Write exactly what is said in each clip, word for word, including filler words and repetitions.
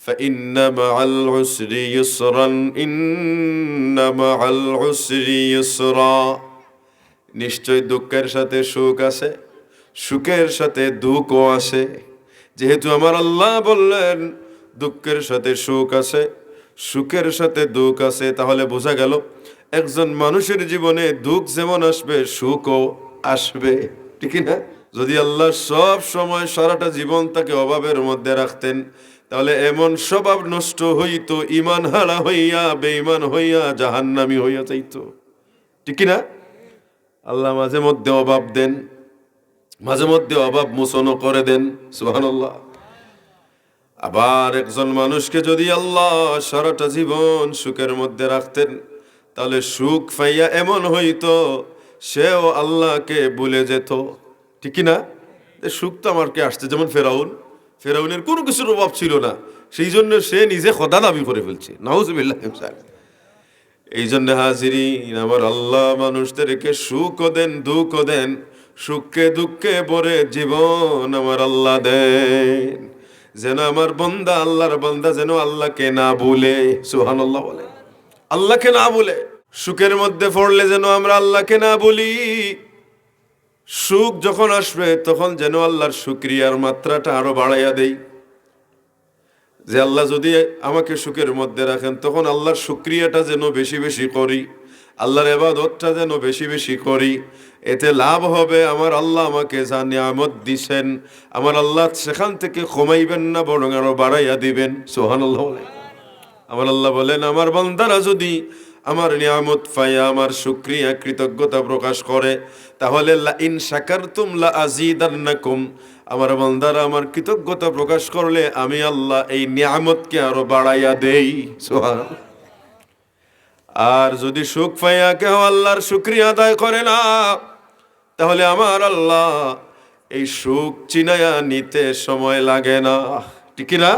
فإن مع العسر يسرا، إن مع العسر يسرا। নিশ্চয় দুঃখের সাথে সুখ আছে, সুখের সাথে দুঃখও আছে। যেহেতু আমার আল্লাহ বললেন দুঃখের সাথে সুখ আছে, সুখের সাথে দুঃখ আছে, তাহলে বোঝা গেল একজন মানুষের জীবনে দুঃখ যেমন আসবে, সুখও আসবে, ঠিক কি না? যদি আল্লাহ সব সময় সারাটা জীবন তাকে অভাবের মধ্যে রাখতেন, তাহলে এমন স্বভাব নষ্ট হইতো, ইমান হারা হইয়া, বেঈমান হইয়া, জাহান্নামী হইয়া যাইতো, ঠিক কি না? আল্লাহ মাঝে মধ্যে অভাব দেন, মাঝে মধ্যে অভাব মোচনও করে দেন। সুবহানাল্লাহ। আবার একজন মানুষকে যদি আল্লাহ সারাটা জীবন সুখের মধ্যে রাখতেন, তাহলে সুখ পাইয়া এমন হইতো সেও আল্লাহকে ভুলে যেত, ঠিক কি না? যে সুখ তো আমার কে আসছে, যেমন ফেরাউন, ফেরাউনের কোনো কিছুর অভাব ছিল না, সেই জন্য সে নিজে খোদা দাবি করে ফেলছে। নাউজুবিল্লাহ। এই জন্য হাজিরিন, আমার আল্লাহ মানুষদেরকে সুখও দেন, দুঃখও দেন, সুখে দুঃখে ভরে জীবন আমার আল্লাহ দেন, যেন আমার বান্দা, আল্লাহর বান্দা যেন আল্লাহকে না ভুলে। সুবহানাল্লাহ বলে, আল্লাহকে না ভুলে। সুখের মধ্যে পড়লে যেন আমরা আল্লাহকে না ভুলি। সুখ যখন আসবে, তখন যেন আল্লাহর শুকরিয়ার মাত্রাটা আরো বাড়াইয়া দেই। যে আল্লাহ যদি আমাকে সুখের মধ্যে রাখেন, তখন আল্লাহর শুকরিয়াটা যেন বেশি বেশি করি, আল্লাহর ইবাদতটা যেন বেশি বেশি করি। এতে লাভ হবে, আমার আল্লাহ আমাকে যা নিয়ামত দিছেন, আমার আল্লাহ সেখান থেকে কমাইবেন না, বরং আরো বাড়াইয়া দিবেন। সুবহানাল্লাহ বলে। আমার আল্লাহ বলেন, আমার বান্দারা যদি আমার নিয়ামত পাইয়া আমার শুকরিয়া, কৃতজ্ঞতা প্রকাশ করে, তাহলে লা ইন শাকারতুম লা আজিদান্নাকুম, আমার বান্দারা আমার কৃতজ্ঞতা প্রকাশ করলে আমি আল্লাহ এই নিয়ামতকে আরো বাড়াইয়া দেই। সুবহানাল্লাহ। আর যদি সুখ পাইয়া কেউ আল্লাহর শুকরিয়া আদায় করে না, তাহলে আমার আল্লাহ এই সুখ চিনাইয়া নিতে সময় লাগে না, ঠিক কি না?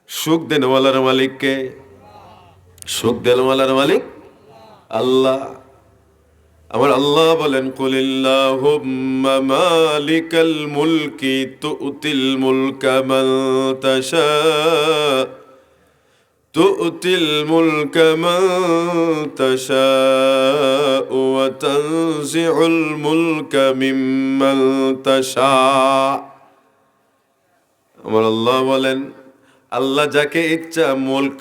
সুখ দেনওয়ালার মালিক কে? সুখ দেনওয়ালার মালিক আল্লাহ। আমার আল্লাহ বলেন, কুলিল্লাহুম্মা মালিকাল মুলকি তুতিল মুলকা মান তাশা, তুতিল মুলকা মান তাশা ওয়া তানজিউল মুলকা মিম্মান তাশা। আমার আল্লাহ বলেন, আল্লাহ যাকে ইচ্ছা মুলক,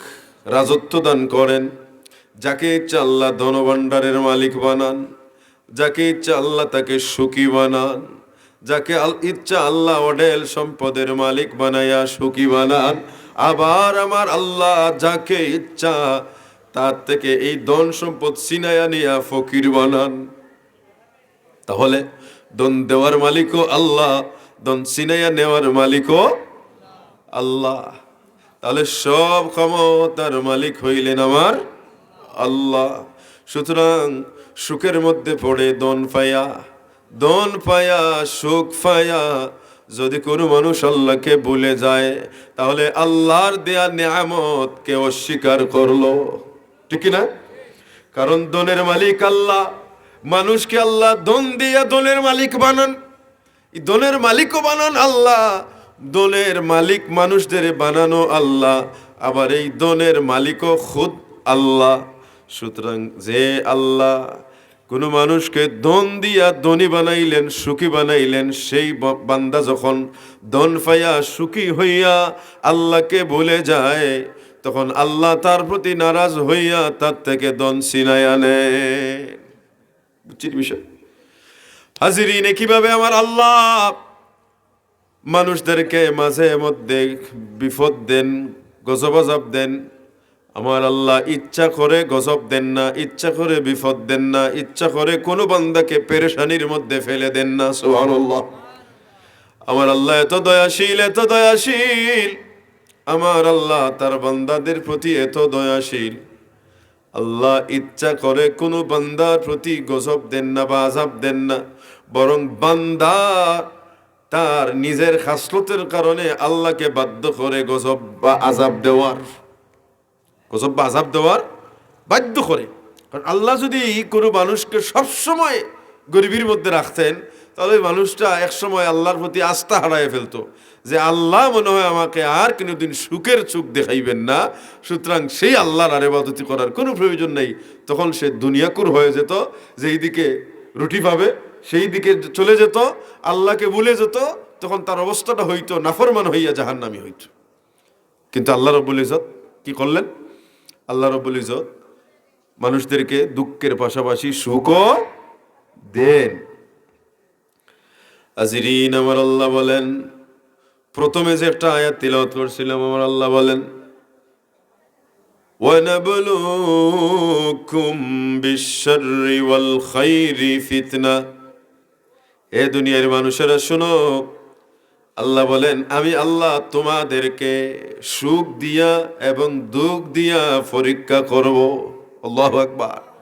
রাজত্ব দান করেন, যাকে ইচ্ছা আল্লাহ ধনভাণ্ডারের মালিক বানান, যাকে ইচ্ছা আল্লাহ তাকে সুখী বানান, যাকে আল-, ইচ্ছা আল্লাহ অঢেল সম্পদের মালিক বানাইয়া সুখী বানান। আবার আমার আল্লাহ যাকে ইচ্ছা তার থেকে এই ধন সম্পদ ছিনাইয়া নিয়া ফকির বানান। তাহলে ধন দেওয়ার মালিকও আল্লাহ, ধন ছিনাইয়া নেওয়ার মালিকও আল্লাহ। তাহলে সব ক্ষমতার মালিক হইলেন আমার আল্লাহ। সুতরাং সুখের মধ্যে পড়ে ধন পাইয়া, ধন পাইয়া, সুখ পাইয়া যদি কোনো মানুষ আল্লাহকে ভুলে যায়, তাহলে আল্লাহর দেয়া নিয়ামতকে অস্বীকার করলো, ঠিক কি না? কারণ ধনের মালিক আল্লাহ, মানুষকে আল্লাহ ধন দিয়া ধনের মালিক বানান, এই ধনের মালিকও বানান আল্লাহ, ধনের মালিক মানুষদের বানানো আল্লাহ, আবার এই ধনের মালিকও খুদ আল্লাহ। সুতরাং যে আল্লাহ কোনো মানুষকে ধন দিয়া ধনী বানাইলেন, সুখী বানাইলেন, সেই ব-, বান্দা যখন ধন পাইয়া সুখী হইয়া আল্লাহকে ভুলে যায়, তখন আল্লাহ তার প্রতি নারাজ হইয়া তার থেকে ধন ছিনাইয়া নেয়। বুঝছেন বিষয়? হাজিরিন, একইভাবে আমার আল্লাহ মানুষদেরকে মাঝে মধ্যে বিপদ দেন, গজব আযাব দেন। আমার আল্লাহ ইচ্ছা করে গজব দেন না, ইচ্ছা করে বিপদ দেন না, ইচ্ছা করে কোনো বান্দাকে পেরেশানির মধ্যে ফেলে দেন না। সুবহানাল্লাহ। আমার আল্লাহ এত দয়াশীল, এত দয়াশীল। আমার আল্লাহ তার বান্দাদের প্রতি এত দয়াশীল। আল্লাহ ইচ্ছা করে কোনো বান্দার প্রতি গজব দেন না বা আযাব দেন না, বরং বান্দা তার নিজের খাসলতের কারণে আল্লাহকে বাধ্য করে গজব বা আযাব দেওয়ার, গজব বা আযাব দেওয়ার বাধ্য করে। কারণ আল্লাহ যদি কোনো মানুষকে সবসময় গরিবির মধ্যে রাখতেন, তাহলে ওই মানুষটা একসময় আল্লাহর প্রতি আস্থা হারাইয়া ফেলতো। যে আল্লাহ মনে হয় আমাকে আর কোনোদিন সুখের চোখ দেখাইবেন না, সুতরাং সেই আল্লাহর আর ইবাদতি করার কোনো প্রয়োজন নেই। তখন সে দুনিয়াকুর হয়ে যেত, যেই দিকে রুটি পাবে সেই দিকে চলে যেত, আল্লাহকে ভুলে যেত। তখন তার অবস্থাটা হইতো নাফরমান হইয়া জাহান্নামী হইতো। কিন্তু আল্লাহ রব্বুল ইজ্জত কি করলেন? আল্লাহ রব্বুল ইজ্জত মানুষদেরকে দুঃখের পাশাপাশি সুখও দেন। হাজিরিন, আমার আল্লাহ বলেন, প্রথমে যে একটা আয়াত তিলাওয়াত করছিলাম, আমার আল্লাহ বলেন, "ওয়ানাবলুকুম বিশ-শাররি ওয়াল খাইরি ফিতনা।" এ দুনিয়ার মানুষেরা শুনো, আল্লাহ বলেন, "আমি আল্লাহ তোমাদেরকে সুখ দিয়া এবং দুঃখ দিয়া পরীক্ষা করব।" আল্লাহু আকবার।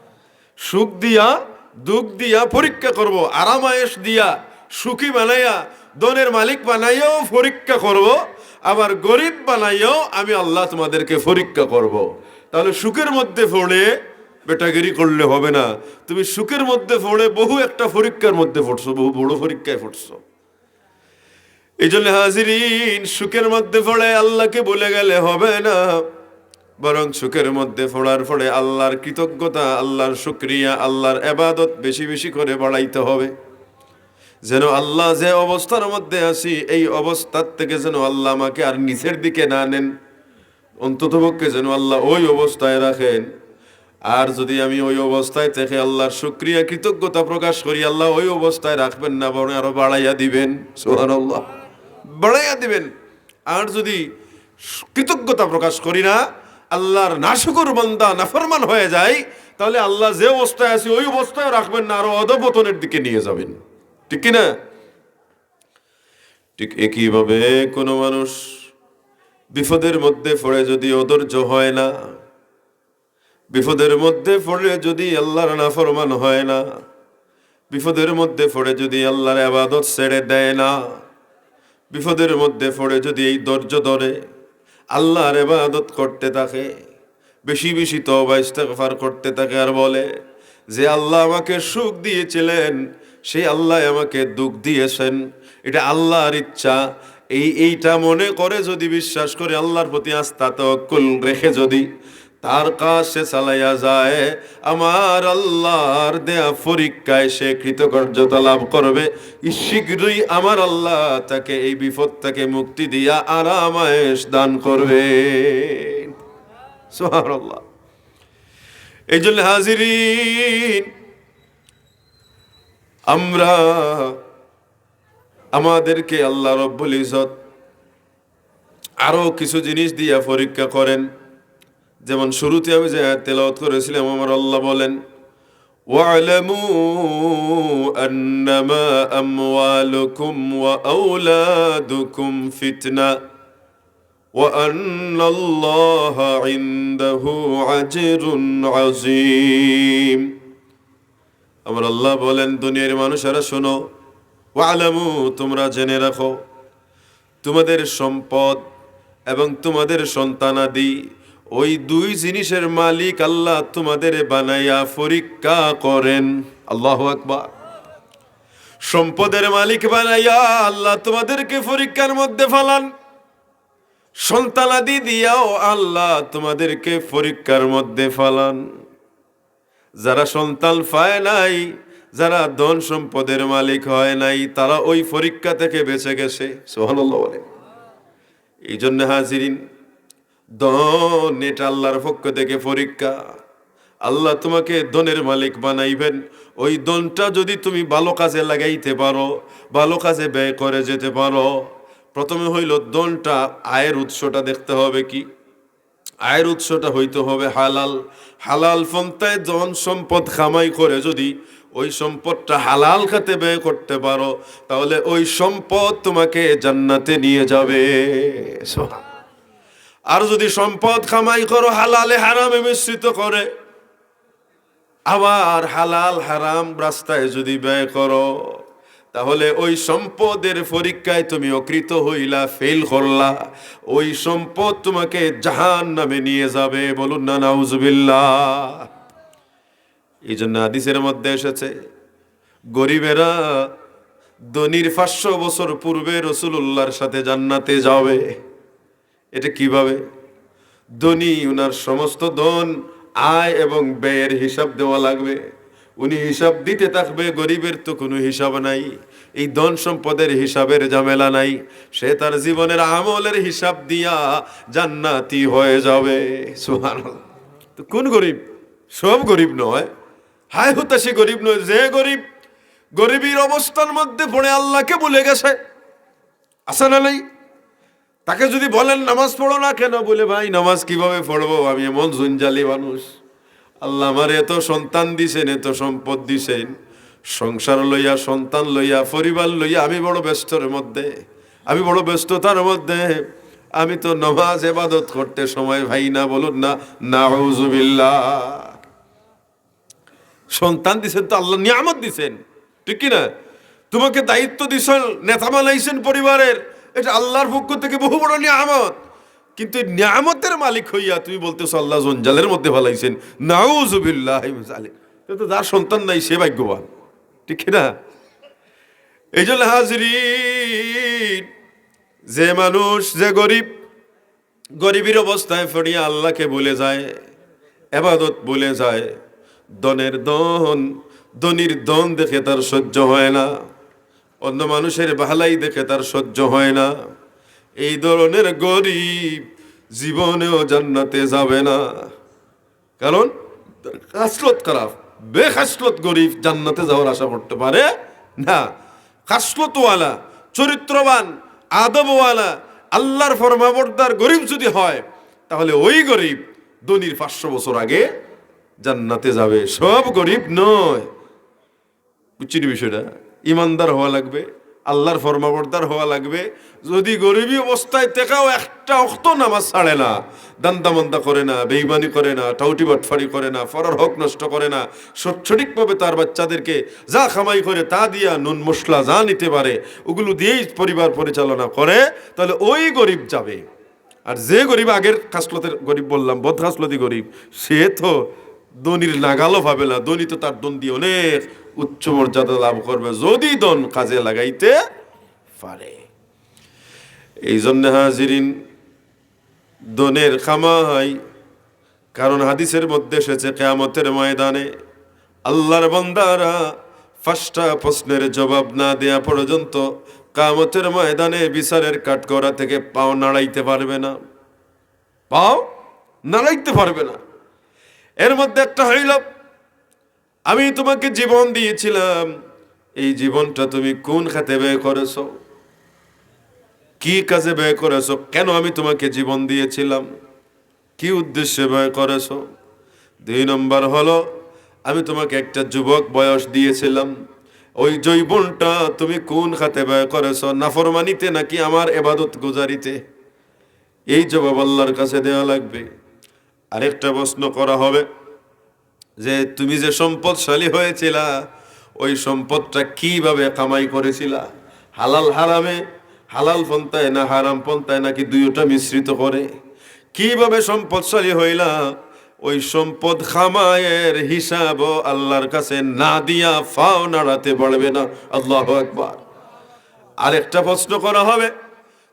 সুখ দিয়া, দুঃখ দিয়া পরীক্ষা করব, আরামায়েশ দিয়া, সুখী বানাইয়া, ধনের মালিক বানাইয়াও পরীক্ষা করব, আবার গরিব বানাইয়াও আমি আল্লাহ তোমাদেরকে পরীক্ষা করব। তাহলে সুখের মধ্যে পড়ে বেটাগিরি করলে হবে না। তুমি সুখের মধ্যে পড়ে বহু একটা পরীক্ষার মধ্যে পড়ছো, বহু বড় পরীক্ষায় পড়ছো। এই জন্য হাজিরিন, সুখের মধ্যে পড়ে আল্লাহকে ভুলে গেলে হবে না, বরং সুখের মধ্যে পড়ার পরে আল্লাহর কৃতজ্ঞতা, আল্লাহর শুকরিয়া, আল্লাহর ইবাদত বেশি বেশি করে বাড়াইতে হবে, যেন আল্লাহ, যে অবস্থার মধ্যে আছি এই অবস্থার থেকে যেন আল্লাহ আমাকে আর নিচের দিকে না নেন, অন্ততপক্ষে যেন আল্লাহ ওই অবস্থায় রাখেন। আর যদি আমি ওই অবস্থায় থেকে আল্লাহর শুকরিয়া, কৃতজ্ঞতা প্রকাশ করি, আল্লাহ ওই অবস্থায় রাখবেন না, বরং আরো বাড়াইয়া দিবেন। সুবহানাল্লাহ, বাড়াইয়া দিবেন। আর যদি কৃতজ্ঞতা প্রকাশ করি না, আল্লাহর নাশুকর বান্দা, নাফরমান হয়ে যাই, তাহলে আল্লাহ যে অবস্থায় আছি ওই অবস্থায় রাখবেন না, আরো অধঃপতনের দিকে নিয়ে যাবেন। ঠিক কি না? ঠিক একইভাবে কোনো মানুষ বিপদের মধ্যে পড়ে যদি অধৈর্য হয় না, বিপদের মধ্যে পড়লে যদি আল্লাহর নাফরমান হয় না, বিপদের মধ্যে পড়ে যদি আল্লাহর ইবাদত ছেড়ে দেয় না, বিপদের মধ্যে পড়ে যদি এই ধৈর্য ধরে আল্লাহর ইবাদত করতে থাকে, বেশি বেশি তওবা ইস্তেগফার করতে থাকে আর বলে যে, "আল্লাহ আমাকে সুখ দিয়েছিলেন, সেই আল্লাহ আমাকে দুঃখ দিয়েছেন, এটা আল্লাহর ইচ্ছা।" এই, এইটা মনে করে যদি বিশ্বাস করে, আল্লাহর প্রতি আস্থা তাওয়াক্কুল রেখে যদি তার কাজ সে চালাইয়া যায়, আমার আল্লাহর দেয়া পরীক্ষায় সে কৃতকার্যতা লাভ করবে। শীঘ্রই আমার আল্লাহ তাকে এই বিপদ থেকে মুক্তি দিয়া আরামায়েশ দান করবে। সুবহানাল্লাহ। এই জন্য হাজিরিন, আমরা, আমাদেরকে আল্লাহ রব্বুল ইজ্জত আরো কিছু জিনিস দিয়া পরীক্ষা করেন। যেমন শুরুতে আমি যে আয়াত তেলাওয়াত করেছিলাম, আমার আল্লাহ বলেন, "ওয়া'লামু আন্নামা আমওয়ালুকুম ওয়া আওলাদুকুম ফিতনা, ওয়া আন্নাল্লাহা ইনদাহু আজরুন আযীম।" আমার আল্লাহ বলেন, দুনিয়ার মানুষেরা শোনো, "ওয়া'লামু", তোমরা জেনে রাখো, তোমাদের সম্পদ এবং তোমাদের সন্তানাদি, ওই দুই জিনিসের মালিক আল্লাহ তোমাদের বানাইয়া পরীক্ষা করেন। আল্লাহু আকবার। সম্পদের মালিক বানাইয়া আল্লাহ তোমাদেরকে পরীক্ষার মধ্যে ফালান, সন্তানাদি দিয়াও আল্লাহ তোমাদেরকে পরীক্ষার মধ্যে ফালান। যারা সন্তান পায় নাই, যারা ধন সম্পদের মালিক হয় নাই, তারা ওই পরীক্ষা থেকে বেঁচে গেছে। সুবহানাল্লাহ বলে। এই জন্য হাজিরিন, ধন এটা আল্লাহর পক্ষ থেকে পরীক্ষা। আল্লাহ তোমাকে ধনের মালিক বানাইবেন। ওই ধনটা যদি তুমি ভালো কাজে লাগাইতে পারো, ভালো কাজে ব্যয় করে যেতে পারো, প্রথমে হইল ধনটা, আয়ের উৎসটা দেখতে হবে কি? আয়ের উৎসটা হইতে হবে হালাল। হালাল পন্থায় ধন সম্পদ কামাই করে যদি ওই সম্পদটা হালাল খাতে ব্যয় করতে পারো, তাহলে ওই সম্পদ তোমাকে জান্নাতে নিয়ে যাবে। আর যদি সম্পদ কামাই করো হালালে হারামে মিশ্রিত করে, আবার হালাল হারাম রাস্তায় যদি ব্যয় করো, তাহলে ওই সম্পদের পরীক্ষায় তুমি অকৃত হইলা, ফেল করলা, ওই সম্পদ তোমাকে জাহান্নামে নিয়ে যাবে। বলুন না নাউজুবিল্লাহ। এই জন্য হাদিসের মধ্যে এসেছে, গরিবেরা ধনীর পাঁচশো বছর পূর্বে রসুলুল্লাহর সাথে জান্নাতে যাবে। এটা কিভাবে? ধনী, উনার সমস্ত ধন, আয় এবং ব্যয়ের হিসাব দেওয়া লাগবে। উনি হিসাব দিতে থাকবে, গরিবের তো কোনো হিসাব নাই, এই ধন সম্পদের হিসাবের ঝামেলা নাই। সে তার জীবনের আমলের হিসাব দিয়া জান্নাতি হয়ে যাবে। সুবহানাল্লাহ। তো কোন গরিব? সব গরিব নয়, হায় হুতাশি গরিব নয়। যে গরিব, গরিবীর অবস্থার মধ্যে পড়ে আল্লাহকে ভুলে গেছে, আছে না নাই? তাকে যদি বলেন, "নামাজ পড়ো না কেন?" বলে, "ভাই, নামাজ কিভাবে পড়বো? আমি এমন জঞ্জালি মানুষ। আল্লাহ আমার এত সন্তান দিছেন, এত সম্পদ দিছেন, সংসার লইয়া, সন্তান লইয়া, পরিবার লইয়া আমি বড় ব্যস্তর মধ্যে, আমি বড় ব্যস্ততার মধ্যে, আমি তো নামাজ এবাদত করতে সময় পাই না।" বলুন না, নাউজুবিল্লাহ। সন্তান দিছেন তো আল্লাহ, নিয়ামত দিছেন, ঠিক কি না? তোমাকে দায়িত্ব দিছেন, নেতা বানাইছেন পরিবারের, এটা আল্লাহর পক্ষ থেকে বহু বড় নিয়ামত। কিন্তু এই নিয়ামতের মালিক হইয়া তুমি বলতেছো আল্লাহ জঞ্জালের মধ্যে ফালাইছেন, নাউজুবিল্লাহ মিন জালিক। তো যার সন্তান নাই সে ভাগ্যবান, ঠিক কি না? এই জন্য হাজিরিন, যে মানুষ, যে গরিব, গরিবীর অবস্থায় পড়িয়া আল্লাহকে ভুলে যায়, এবাদত ভুলে যায়, ধনের ধন, ধনীর ধন দেখে তার সহ্য হয় না, অন্য মানুষের ভালাই দেখে তার সহ্য হয় না, এই ধরনের গরিব জীবনেও জান্নাতে যাবে না। কারণ খাসলত খারাপ, বেখাসলত গরিব জান্নাতে যাওয়ার আশা করতে পারে না। খাসলতওয়ালা, চরিত্রবান, আদবওয়ালা, আল্লাহর ফরমাবরদার গরিব যদি হয়, তাহলে ওই গরিব ধনীর পাঁচশো বছর আগে জান্নাতে যাবে। সব গরিব নয়। বুঝছেন বিষয়টা? ইমানদার হওয়া লাগবে, আল্লাহর ফরমাবরদার হওয়া লাগবে। যদি গরিবী অবস্থায় থাকেও একটা অক্ত নামাজ ছাড়ে না, দান্দা মান্দা করে না, বেইমানি করে না, টাউটি বাটফারি করে না, পরর হক নষ্ট করে না, সঠ-, সঠিকভাবে তার বাচ্চাদেরকে যা কামাই করে তা দিয়া নুন মশলা যা নিতে পারে ওগুলো দিয়েই পরিবার পরিচালনা করে, তাহলে ওই গরিব যাবে। আর যে গরিব, আগের খাসলতের গরিব বললাম, বদখাসলতি গরিব, সে তো ধনীর নাগালও পাবে না। ধনী তো তার ধন দিয়ে অনেক উচ্চ মর্যাদা লাভ করবে, যদি ধন কাজে লাগাইতে পারে। এই জন্য হাজিরিন, ধনের কামাই, কারণ হাদিসের মধ্যে এসেছে, কিয়ামতের ময়দানে আল্লাহর বান্দারা পাঁচটা প্রশ্নের জবাব না দেয়া পর্যন্ত কিয়ামতের ময়দানে বিচারের কাঠগড়া থেকে পাও নাড়াইতে পারবে না, পাও নাড়াইতে পারবে না। এর মধ্যে একটা হইল, আমি তোমাকে জীবন দিয়েছিলাম, এই জীবনটা তুমি কোন খাতে ব্যয় করেছো? কি কাজে ব্যয় করেছো? কেন আমি তোমাকে জীবন দিয়েছিলাম? কি উদ্দেশ্যে ব্যয় করেছো? দুই নম্বর হলো, আমি তোমাকে একটা যুবক বয়স দিয়েছিলাম, ওই যৌবনটা তুমি কোন খাতে ব্যয় করেছো? নাফরমানিতে নাকি আমার এবাদত গুজারিতে? এই জবাব আল্লাহর কাছে দেওয়া লাগবে। আরেকটা প্রশ্ন করা হবে যে তুমি যে সম্পদশালী হয়েছিলা, ওই সম্পদটা কিভাবে কামাই করেছিলা? হালাল হারামে, হালাল পন্থায় না হারাম পন্থায়, নাকি দুইটা মিশ্রিত করে? কিভাবে সম্পদশালী হইলা? ওই সম্পদ কামাইয়ের হিসাবও আল্লাহর কাছে না দিয়া পাও নাড়াতে পারবে না। আল্লাহু আকবার। আরেকটা প্রশ্ন করা হবে,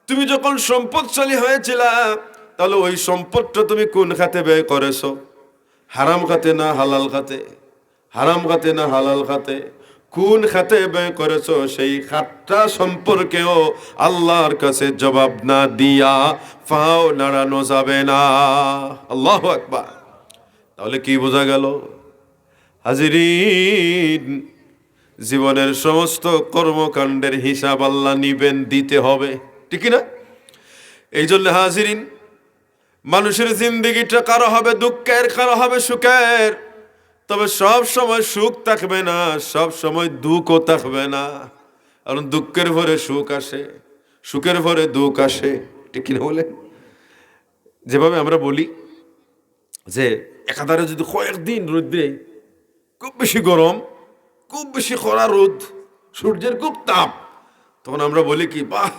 তুমি যখন সম্পদশালী হয়েছিলা, তাহলে ওই সম্পদটা তুমি কোন খাতে ব্যয় করেছো? হারাম খাতে না হালাল খাতে? হারাম খাতে না হালাল খাতে? কোন খাতে ব্যয় করেছো, সেই খাতটা সম্পর্কেও আল্লাহর কাছে জবাব না দিয়া পাও নাড়ানো যাবে না। আল্লাহু আকবার। তাহলে কি বোঝা গেল? হাজিরিন, জীবনের সমস্ত কর্মকাণ্ডের হিসাব আল্লাহ নিবেন, দিতে হবে, ঠিক কি না? এই জন্য হাজিরিন, মানুষের জিন্দেগিটা কারো হবে দুঃখের, কারো হবে সুখের, তবে সব সময় সুখ থাকবে না, সব সময় দুঃখও থাকবে না। কারণ দুঃখের পরে সুখ আসে, সুখের পরে দুঃখ আসে, ঠিক কিনা বলেন? যেভাবে আমরা বলি যে একাধারে যদি কয়েকদিন রৌদ্রে, খুব বেশি গরম, খুব বেশি খরা রোদ, সূর্যের খুব তাপ, তখন আমরা বলি কি, "বাহ,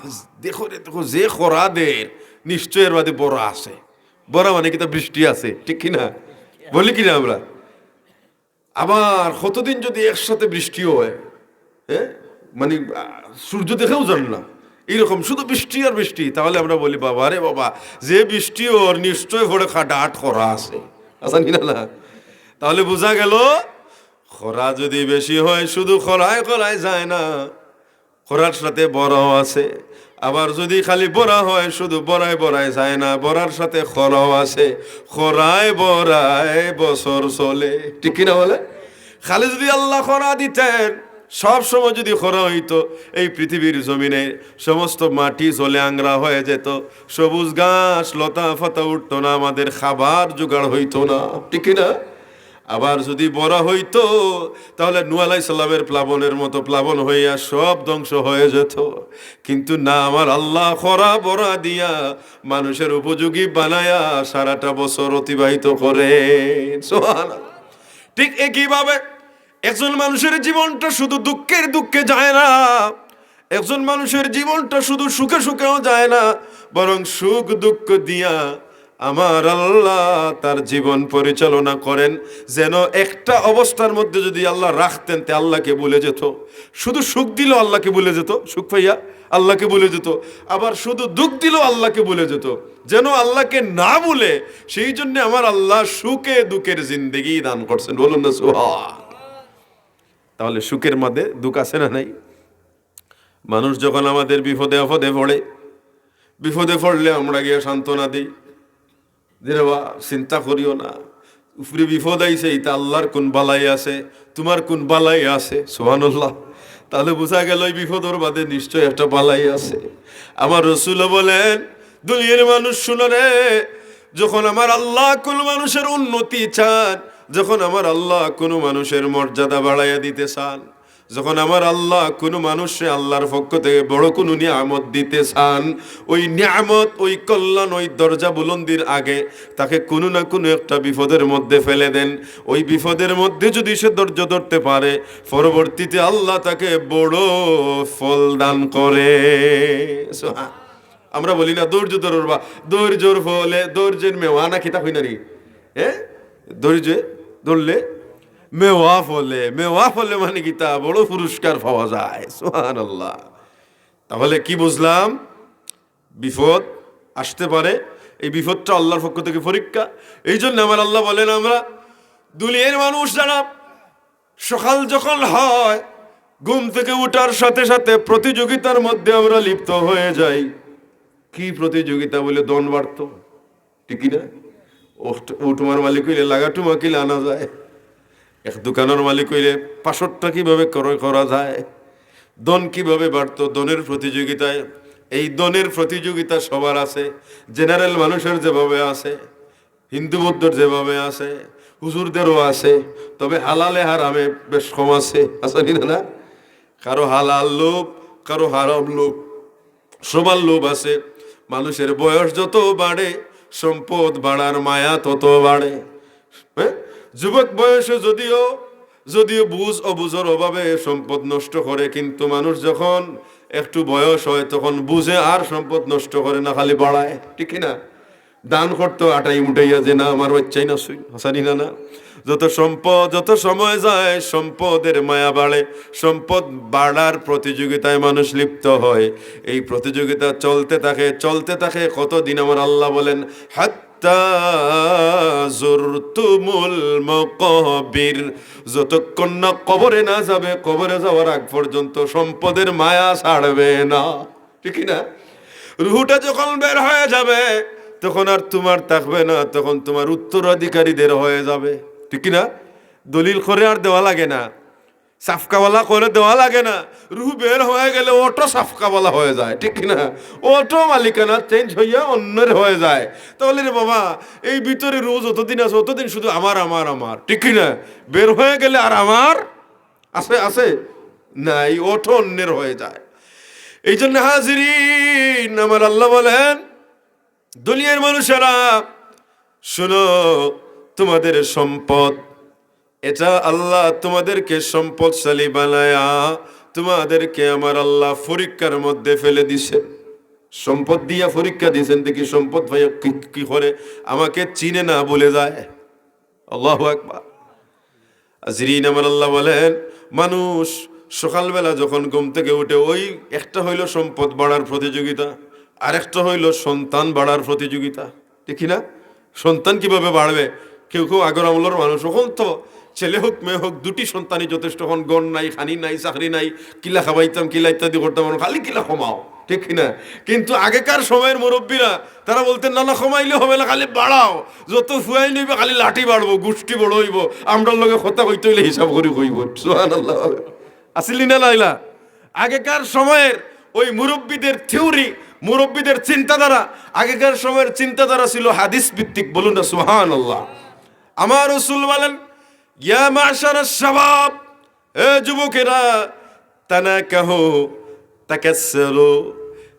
দেখো রে, দেখো যে খরা দের, নিশ্চয় এর বাদে বরা আছে।" বরা মানে কিতা? বৃষ্টি আছে, ঠিক কি না? বলি কি না আমরা? আবার কতদিন যদি একসাথে বৃষ্টি হয়, হ্যাঁ, মানে, আহ, সূর্য দেখাও যার না, এইরকম শুধু বৃষ্টি আর বৃষ্টি, তাহলে আমরা বলি, "বাবা রে বাবা, যে বৃষ্টি অর, নিশ্চয় পরে খা-, ডাট খরা আছে।" আছে নি না? না? তাহলে বুঝা গেল, খরা যদি বেশি হয়, শুধু খরায় খরায় যায় না, খরার সাথে বড়াও আছে। আবার যদি খালি বড়া হয়, শুধু বড়ায় বড়ায় যায় না, বড়ার সাথে খরাও আছে। খরায় বড়ায় বছর চলে, ঠিক কি না বলে? খালি যদি আল্লাহ খরা দিতেন, সব সময় যদি খরা হইতো, এই পৃথিবীর জমিনে সমস্ত মাটি জলে আংরা হয়ে যেত, সবুজ ঘাস লতা পাতা উঠতো না, আমাদের খাবার জোগাড় হইতো না, ঠিক কি না? আবার যদি বড়া হইতো, তাহলে নূহ আলাইহিস সালামের প্লাবনের মতো প্লাবন হইয়া সব ধ্বংস হয়ে যেত। কিন্তু না, আমার আল্লাহ খরা বড়া দিয়া মানুষের উপযোগী বানায়া সারাটা বছর অতিবাহিত করেন। সুবহানাল্লাহ। ঠিক একইভাবে একজন মানুষের জীবনটা শুধু দুঃখের দুঃখে যায় না, একজন মানুষের জীবনটা শুধু সুখে সুখেও যায় না, বরং সুখ দুঃখ দিয়া আমার আল্লাহ তার জীবন পরিচালনা করেন। যেন একটা অবস্থার মধ্যে যদি আল্লাহ রাখতেন, তে আল্লাহকে ভুলে যেত। শুধু সুখ দিলেও আল্লাহকে ভুলে যেত, সুখ পাইয়া আল্লাহকে ভুলে যেত। আবার শুধু দুঃখ দিলেও আল্লাহকে ভুলে যেত। যেন আল্লাহকে না ভুলে, সেই জন্য আমার আল্লাহ সুখে দুঃখের জিন্দেগি দান করছেন। বলুন না সুবহান। তাহলে সুখের মাঝে দুঃখ আছে না নাই? মানুষ যখন আমাদের বিপদে আপদে পড়ে, বিপদে পড়লে আমরা গিয়া সান্ত্বনা দেই যে, "রে বা, চিন্তা করিও না, উপরে বিপদ আইছে, ইতা আল্লাহর কোন বালাই আছে, তোমার কোন বালাই আছে?" সুবহানাল্লাহ। তাহলে বুঝা গেল এই বিপদর বাদে নিশ্চয় একটা বালাই আছে। আমার রসুল বলেন, দুনিয়ার মানুষ শুনো রে, যখন আমার আল্লাহ কোনো মানুষের উন্নতি চান, যখন আমার আল্লাহ কোনো মানুষের মর্যাদা বাড়াইয়া দিতে চান, যখন আমার আল্লাহ কোনো মানুষে আল্লাহর পক্ষ থেকে বড় কোনো নিয়ামত দিতে চান, ওই নিয়ামত, ওই কল্যাণ, ওই দরজা বুলন্দির আগে তাকে কোনো না কোনো একটা বিপদের মধ্যে ফেলে দেন। ওই বিপদের মধ্যে যদি সে ধৈর্য ধরতে পারে, পরবর্তীতে আল্লাহ তাকে বড় ফল দান করে। সুবহান। আমরা বলি না, "ধৈর্য ধরোর বা, ধৈর্যর ফলে, ধৈর্যের মেওয়া না কিতা কই না নি?" হ্যাঁ, ধৈর্য ধরলে মেওয়া ফলে, মেওয়া ফলে মানে কিতা, বড় পুরস্কার পাওয়া যায়। সুবহানাল্লাহ। তাহলে কি বুঝলাম? বিপদ আসতে পারে, এই বিপদটা আল্লাহর পক্ষ থেকে পরীক্ষা। এই জন্য আমার আল্লাহ বলেন, আমরা দুনিয়ার মানুষ যারা সকাল যখন হয়, ঘুম থেকে উঠার সাথে সাথে প্রতিযোগিতার মধ্যে আমরা লিপ্ত হয়ে যাই। কি প্রতিযোগিতা? বলে ধন বাড়তো, ঠিক কি না? ও, ও তোমার মালিক হইলে লাগা টুমা কিলা আনা যায়, এক দোকানের মালিক হইলে পাঁচশোটা কিভাবে ক্রয় করা যায়, ধন কিভাবে বাড়তো, ধনের প্রতিযোগিতায়। এই ধনের প্রতিযোগিতা সবার আছে, জেনারেল মানুষের যেভাবে আছে, হিন্দু বৌদ্ধর যেভাবে আছে, হুজুরদেরও আছে, তবে হালালে হারামে বেশ কম আছে, আছে নি না? কারো হালাল লোভ, কারো হারাম লোভ, সবার লোভ আছে। মানুষের বয়স যত বাড়ে, সম্পদ বাড়ার মায়া তত বাড়ে। হ্যাঁ, যুবক বয়সে যদিও যদিও বুঝ অবুঝর অভাবে সম্পদ নষ্ট করে, কিন্তু মানুষ যখন একটু বয়স হয়, তখন বুঝে আর সম্পদ নষ্ট করে না, খালি বাড়ায়, ঠিক কি না? দান করতো আটাই মুটাইয়া যে, "না, আমার বাচ্চাই না সই", আছে নি না? না, যত সম্পদ, যত সময় যায়, সম্পদের মায়া বাড়ে, সম্পদ বাড়ার প্রতিযোগিতায় মানুষ লিপ্ত হয়। এই প্রতিযোগিতা চলতে থাকে, চলতে থাকে। কতদিন? আমার আল্লাহ বলেন, "হাত্তা জুরতুমুল মাকাবির", যতক্ষণ না কবরে না যাবে, কবরে যাওয়ার আগ পর্যন্ত সম্পদের মায়া ছাড়বে না, ঠিক কি না? রুহুটা যখন বের হয়ে যাবে, তখন আর তোমার থাকবে না, তখন তোমার উত্তরাধিকারীদের হয়ে যাবে, ঠিক কি না? দলিল করে আর দেওয়া লাগে না, সাফকাওয়ালা করে দেওয়া লাগে না। রুহু বের হয়ে গেলে অটো সাফকাওয়ালা হয়ে যায়, ঠিক কি না? অটো মালিকানা চেঞ্জ হইয়া অন্যের হয়ে যায়। তাহলে রে বাবা, এই ভিতরে রুহু যতদিন আছে, অতদিন শুধু আমার, আমার, আমার, ঠিক কি না? বের হয়ে গেলে আর আমার আছে, আছে? নাই, অটো অন্যের হয়ে যায়। এই জন্য হাজিরিন, আমার আল্লাহ বলেন, দুনিয়ার মানুষেরা, শুনো, তোমাদের সম্পদ, এটা আল্লাহ তোমাদেরকে সম্পদশালী বানায়া তোমাদেরকে আমার আল্লাহ পরীক্ষার মধ্যে ফেলে দিছে। সম্পদ দিয়া পরীক্ষা দিছেন, দেখি সম্পদ পাইয়া কি, কি করে, আমাকে চিনে না, ভুলে যায়। আল্লাহু আকবার। হাজিরিন, আমার আল্লাহ বলেন, মানুষ সকালবেলা যখন ঘুম থেকে উঠে, ওই একটা হইল সম্পদ বাড়ার প্রতিযোগিতা, আরেকটা হইল সন্তান বাড়ার প্রতিযোগিতা, ঠিক কি না? সন্তান কিভাবে বাড়বে? কেউ কেউ আগর আমলর মানুষ, অখন তো ছেলে হোক মেয়ে হোক, দুটি সন্তানই যথেষ্ট। অখন ঘর নাই, খানি নাই, চাকরি নাই, কিলা খাবাইতাম, কিলা ইত্যাদি করতাম, অখন খালি কিলা কমাও, ঠিক কি না? কিন্তু আগেকার সময়ের মুরব্বীরা তারা বলতেন, "না, না, কমাইলে হবে না, খালি বাড়াও, যত ফুয়াইন অইবো খালি লাঠি বাড়বো, গুষ্টি বড় অইবো, আমরার লগে কথা কইতে অইলে হিসাব করি কইবো।" সুবহানাল্লাহ। আসিল নি না নাইলা? আগেকার সময়ের ওই মুরব্বীদের থিওরি, মুরব্বীদের চিন্তাধারা, আগেকার সময়ের চিন্তাধারা ছিল হাদিস ভিত্তিক। বলুন না সুবহানাল্লাহ। আমার রসুল বলেন, "ইয়া মাশারাশ শাবাব, এ যুবকেরা, তানাকাহু, তাকাসসারু,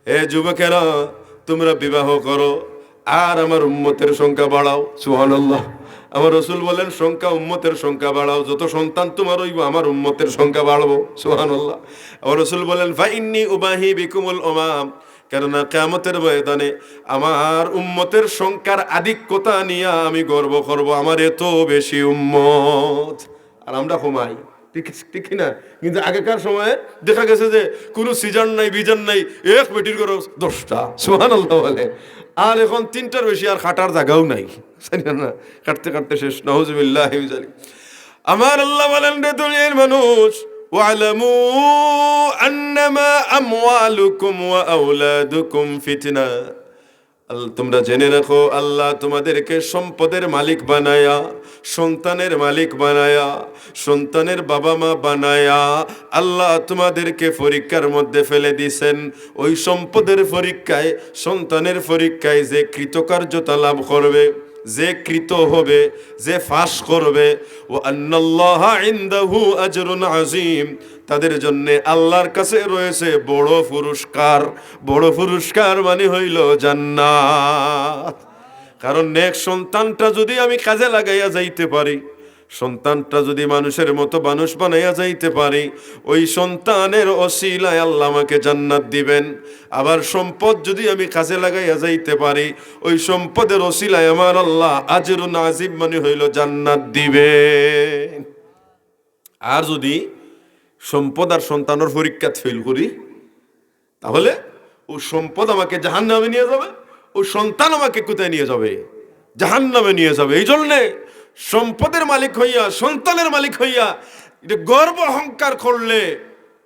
এ যুবকেরা, তোমরা বিবাহ করো, আর আমার উম্মতের সংখ্যা বাড়াও।" সুবহানাল্লাহ। আমার রসুল বলেন, "সংখ্যা, উম্মতের সংখ্যা বাড়াও, যত সন্তান তোমার অইবো, আমার উম্মতের সংখ্যা বাড়বো।" সুবহানাল্লাহ। আমার রসুল বলেন, "ফাইন্নি উবাহি বিকুমুল উমাম, কেননা কিয়ামতের ময়দানে আমার উম্মতের সংখ্যার আধিক্যতা নিয়া আমি গর্ব করব, আমার এত বেশি উম্মত।" আর আমরা কমাই, ঠিক, ঠিক কি না? কিন্তু আগেকার সময়ে দেখা গেছে যে কোনো সিজার নাই, বিজার নাই, এক বেটির ঘরো দশটা, সুবহানাল্লাহ বলে। আর এখন তিনটার বেশি আর খাটার জাগাও নাই, জানি না, কাটতে কাটতে শেষ, নাউজুবিল্লাহি মিন যালিক। আমার আল্লাহ বলেন, রে দুনিয়ার মানুষ, "ওয়ালামু আন্নামা আমওয়ালুকুম ওয়া আওলাদুকুম ফিতনা।" আল-, তোমরা জেনে রাখো, আল্লাহ তোমাদেরকে সম্পদের মালিক বানায়া, সন্তানের মালিক বানায়া, সন্তানের বাবা মা বানায়া আল্লাহ তোমাদেরকে পরীক্ষার মধ্যে ফেলে দিছেন। ওই সম্পদের পরীক্ষায়, সন্তানের পরীক্ষায় যে কৃতকার্যতা লাভ করবে, যে কৃত হবে, যে পাস করবে, "ওয়া আন্নাল্লাহা ইনদাহু আজরুন আযীম", তাদের জন্য আল্লাহর কাছে রয়েছে বড় পুরস্কার। বড় পুরস্কার মানে হইল জান্নাত। কারণ নেক সন্তানটা যদি আমি কাজে লাগাইয়া যাইতে পারি, সন্তানটা যদি মানুষের মতো মানুষ বানাইয়া যাইতে পারি, ওই সন্তানের ওসিলায় আল্লাহ আমাকে জান্নাত দিবেন। আবার সম্পদ যদি আমি কাজে লাগাইয়া যাইতে পারি, ওই সম্পদের ওসিলায় আমার আল্লাহ আজরুন আযীম মানে হইল জান্নাত দিবেন। আর যদি সম্পদ আর সন্তানের পরীক্ষাত ফেল করি, তাহলে ও সম্পদ আমাকে জাহান্নামে নিয়ে যাবে, ও সন্তান আমাকে কোথায় নিয়ে যাবে? জাহান্নামে নিয়ে যাবে। এই জন্যে সম্পদের মালিক হইয়া, সন্তানের মালিক হইয়া, এটা গর্ব অহংকার করলে,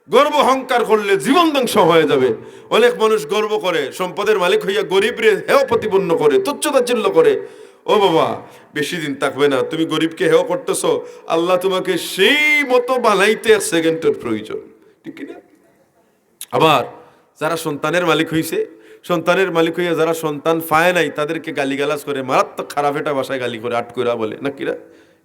গর্ব অহংকার করলে জীবন ধ্বংস হয়ে যাবে। অনেক মানুষ গর্ব করে, সম্পদের মালিক হইয়া গরিবরে হেয় প্রতিপন্ন করে, তুচ্ছ তাচ্ছিল্য করে। ও বাবা, বেশি দিন থাকবে না, তুমি গরিবকে হেয় করতেছো, আল্লাহ তোমাকে সেই মতো বানাইতে এক সেকেন্ডের প্রয়োজন, ঠিক কি না? আবার যারা সন্তানের মালিক হইছে, সন্তানের মালিক হইয়া যারা সন্তান পায় নাই, তাদেরকে গালিগালাজ করে, মারাত্মক খারাপ একটা ভাষায় গালি করে, আটকুরা বলে, নাকিরা,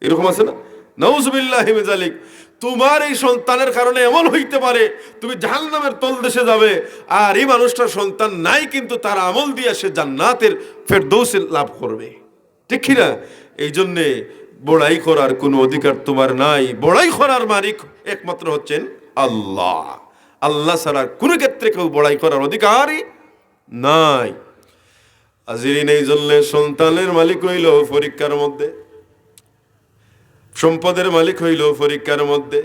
এরকম আছে না? নাউজুবিল্লাহি মিন যালিক। তোমার এই সন্তানের কারণে এমন হইতে পারে তুমি জাহান্নামের তলদেশে যাবে, আর এই মানুষটার সন্তান নাই কিন্তু তার আমল দিয়া সে জান্নাতের ফেরদৌসে লাভ করবে। ঠিক কি না? এই জন্যে বড়াই করার কোনো অধিকার তোমার নাই। বড়াই করার মালিক একমাত্র হচ্ছেন আল্লাহ। আল্লাহ ছাড়া কোনো ক্ষেত্রে কেউ বড়াই করার অধিকারই নাই। হাজিরিন, এই জন্যে সন্তানের মালিক হইল পরীক্ষার মধ্যে, সম্পদের মালিক হইল পরীক্ষার মধ্যে,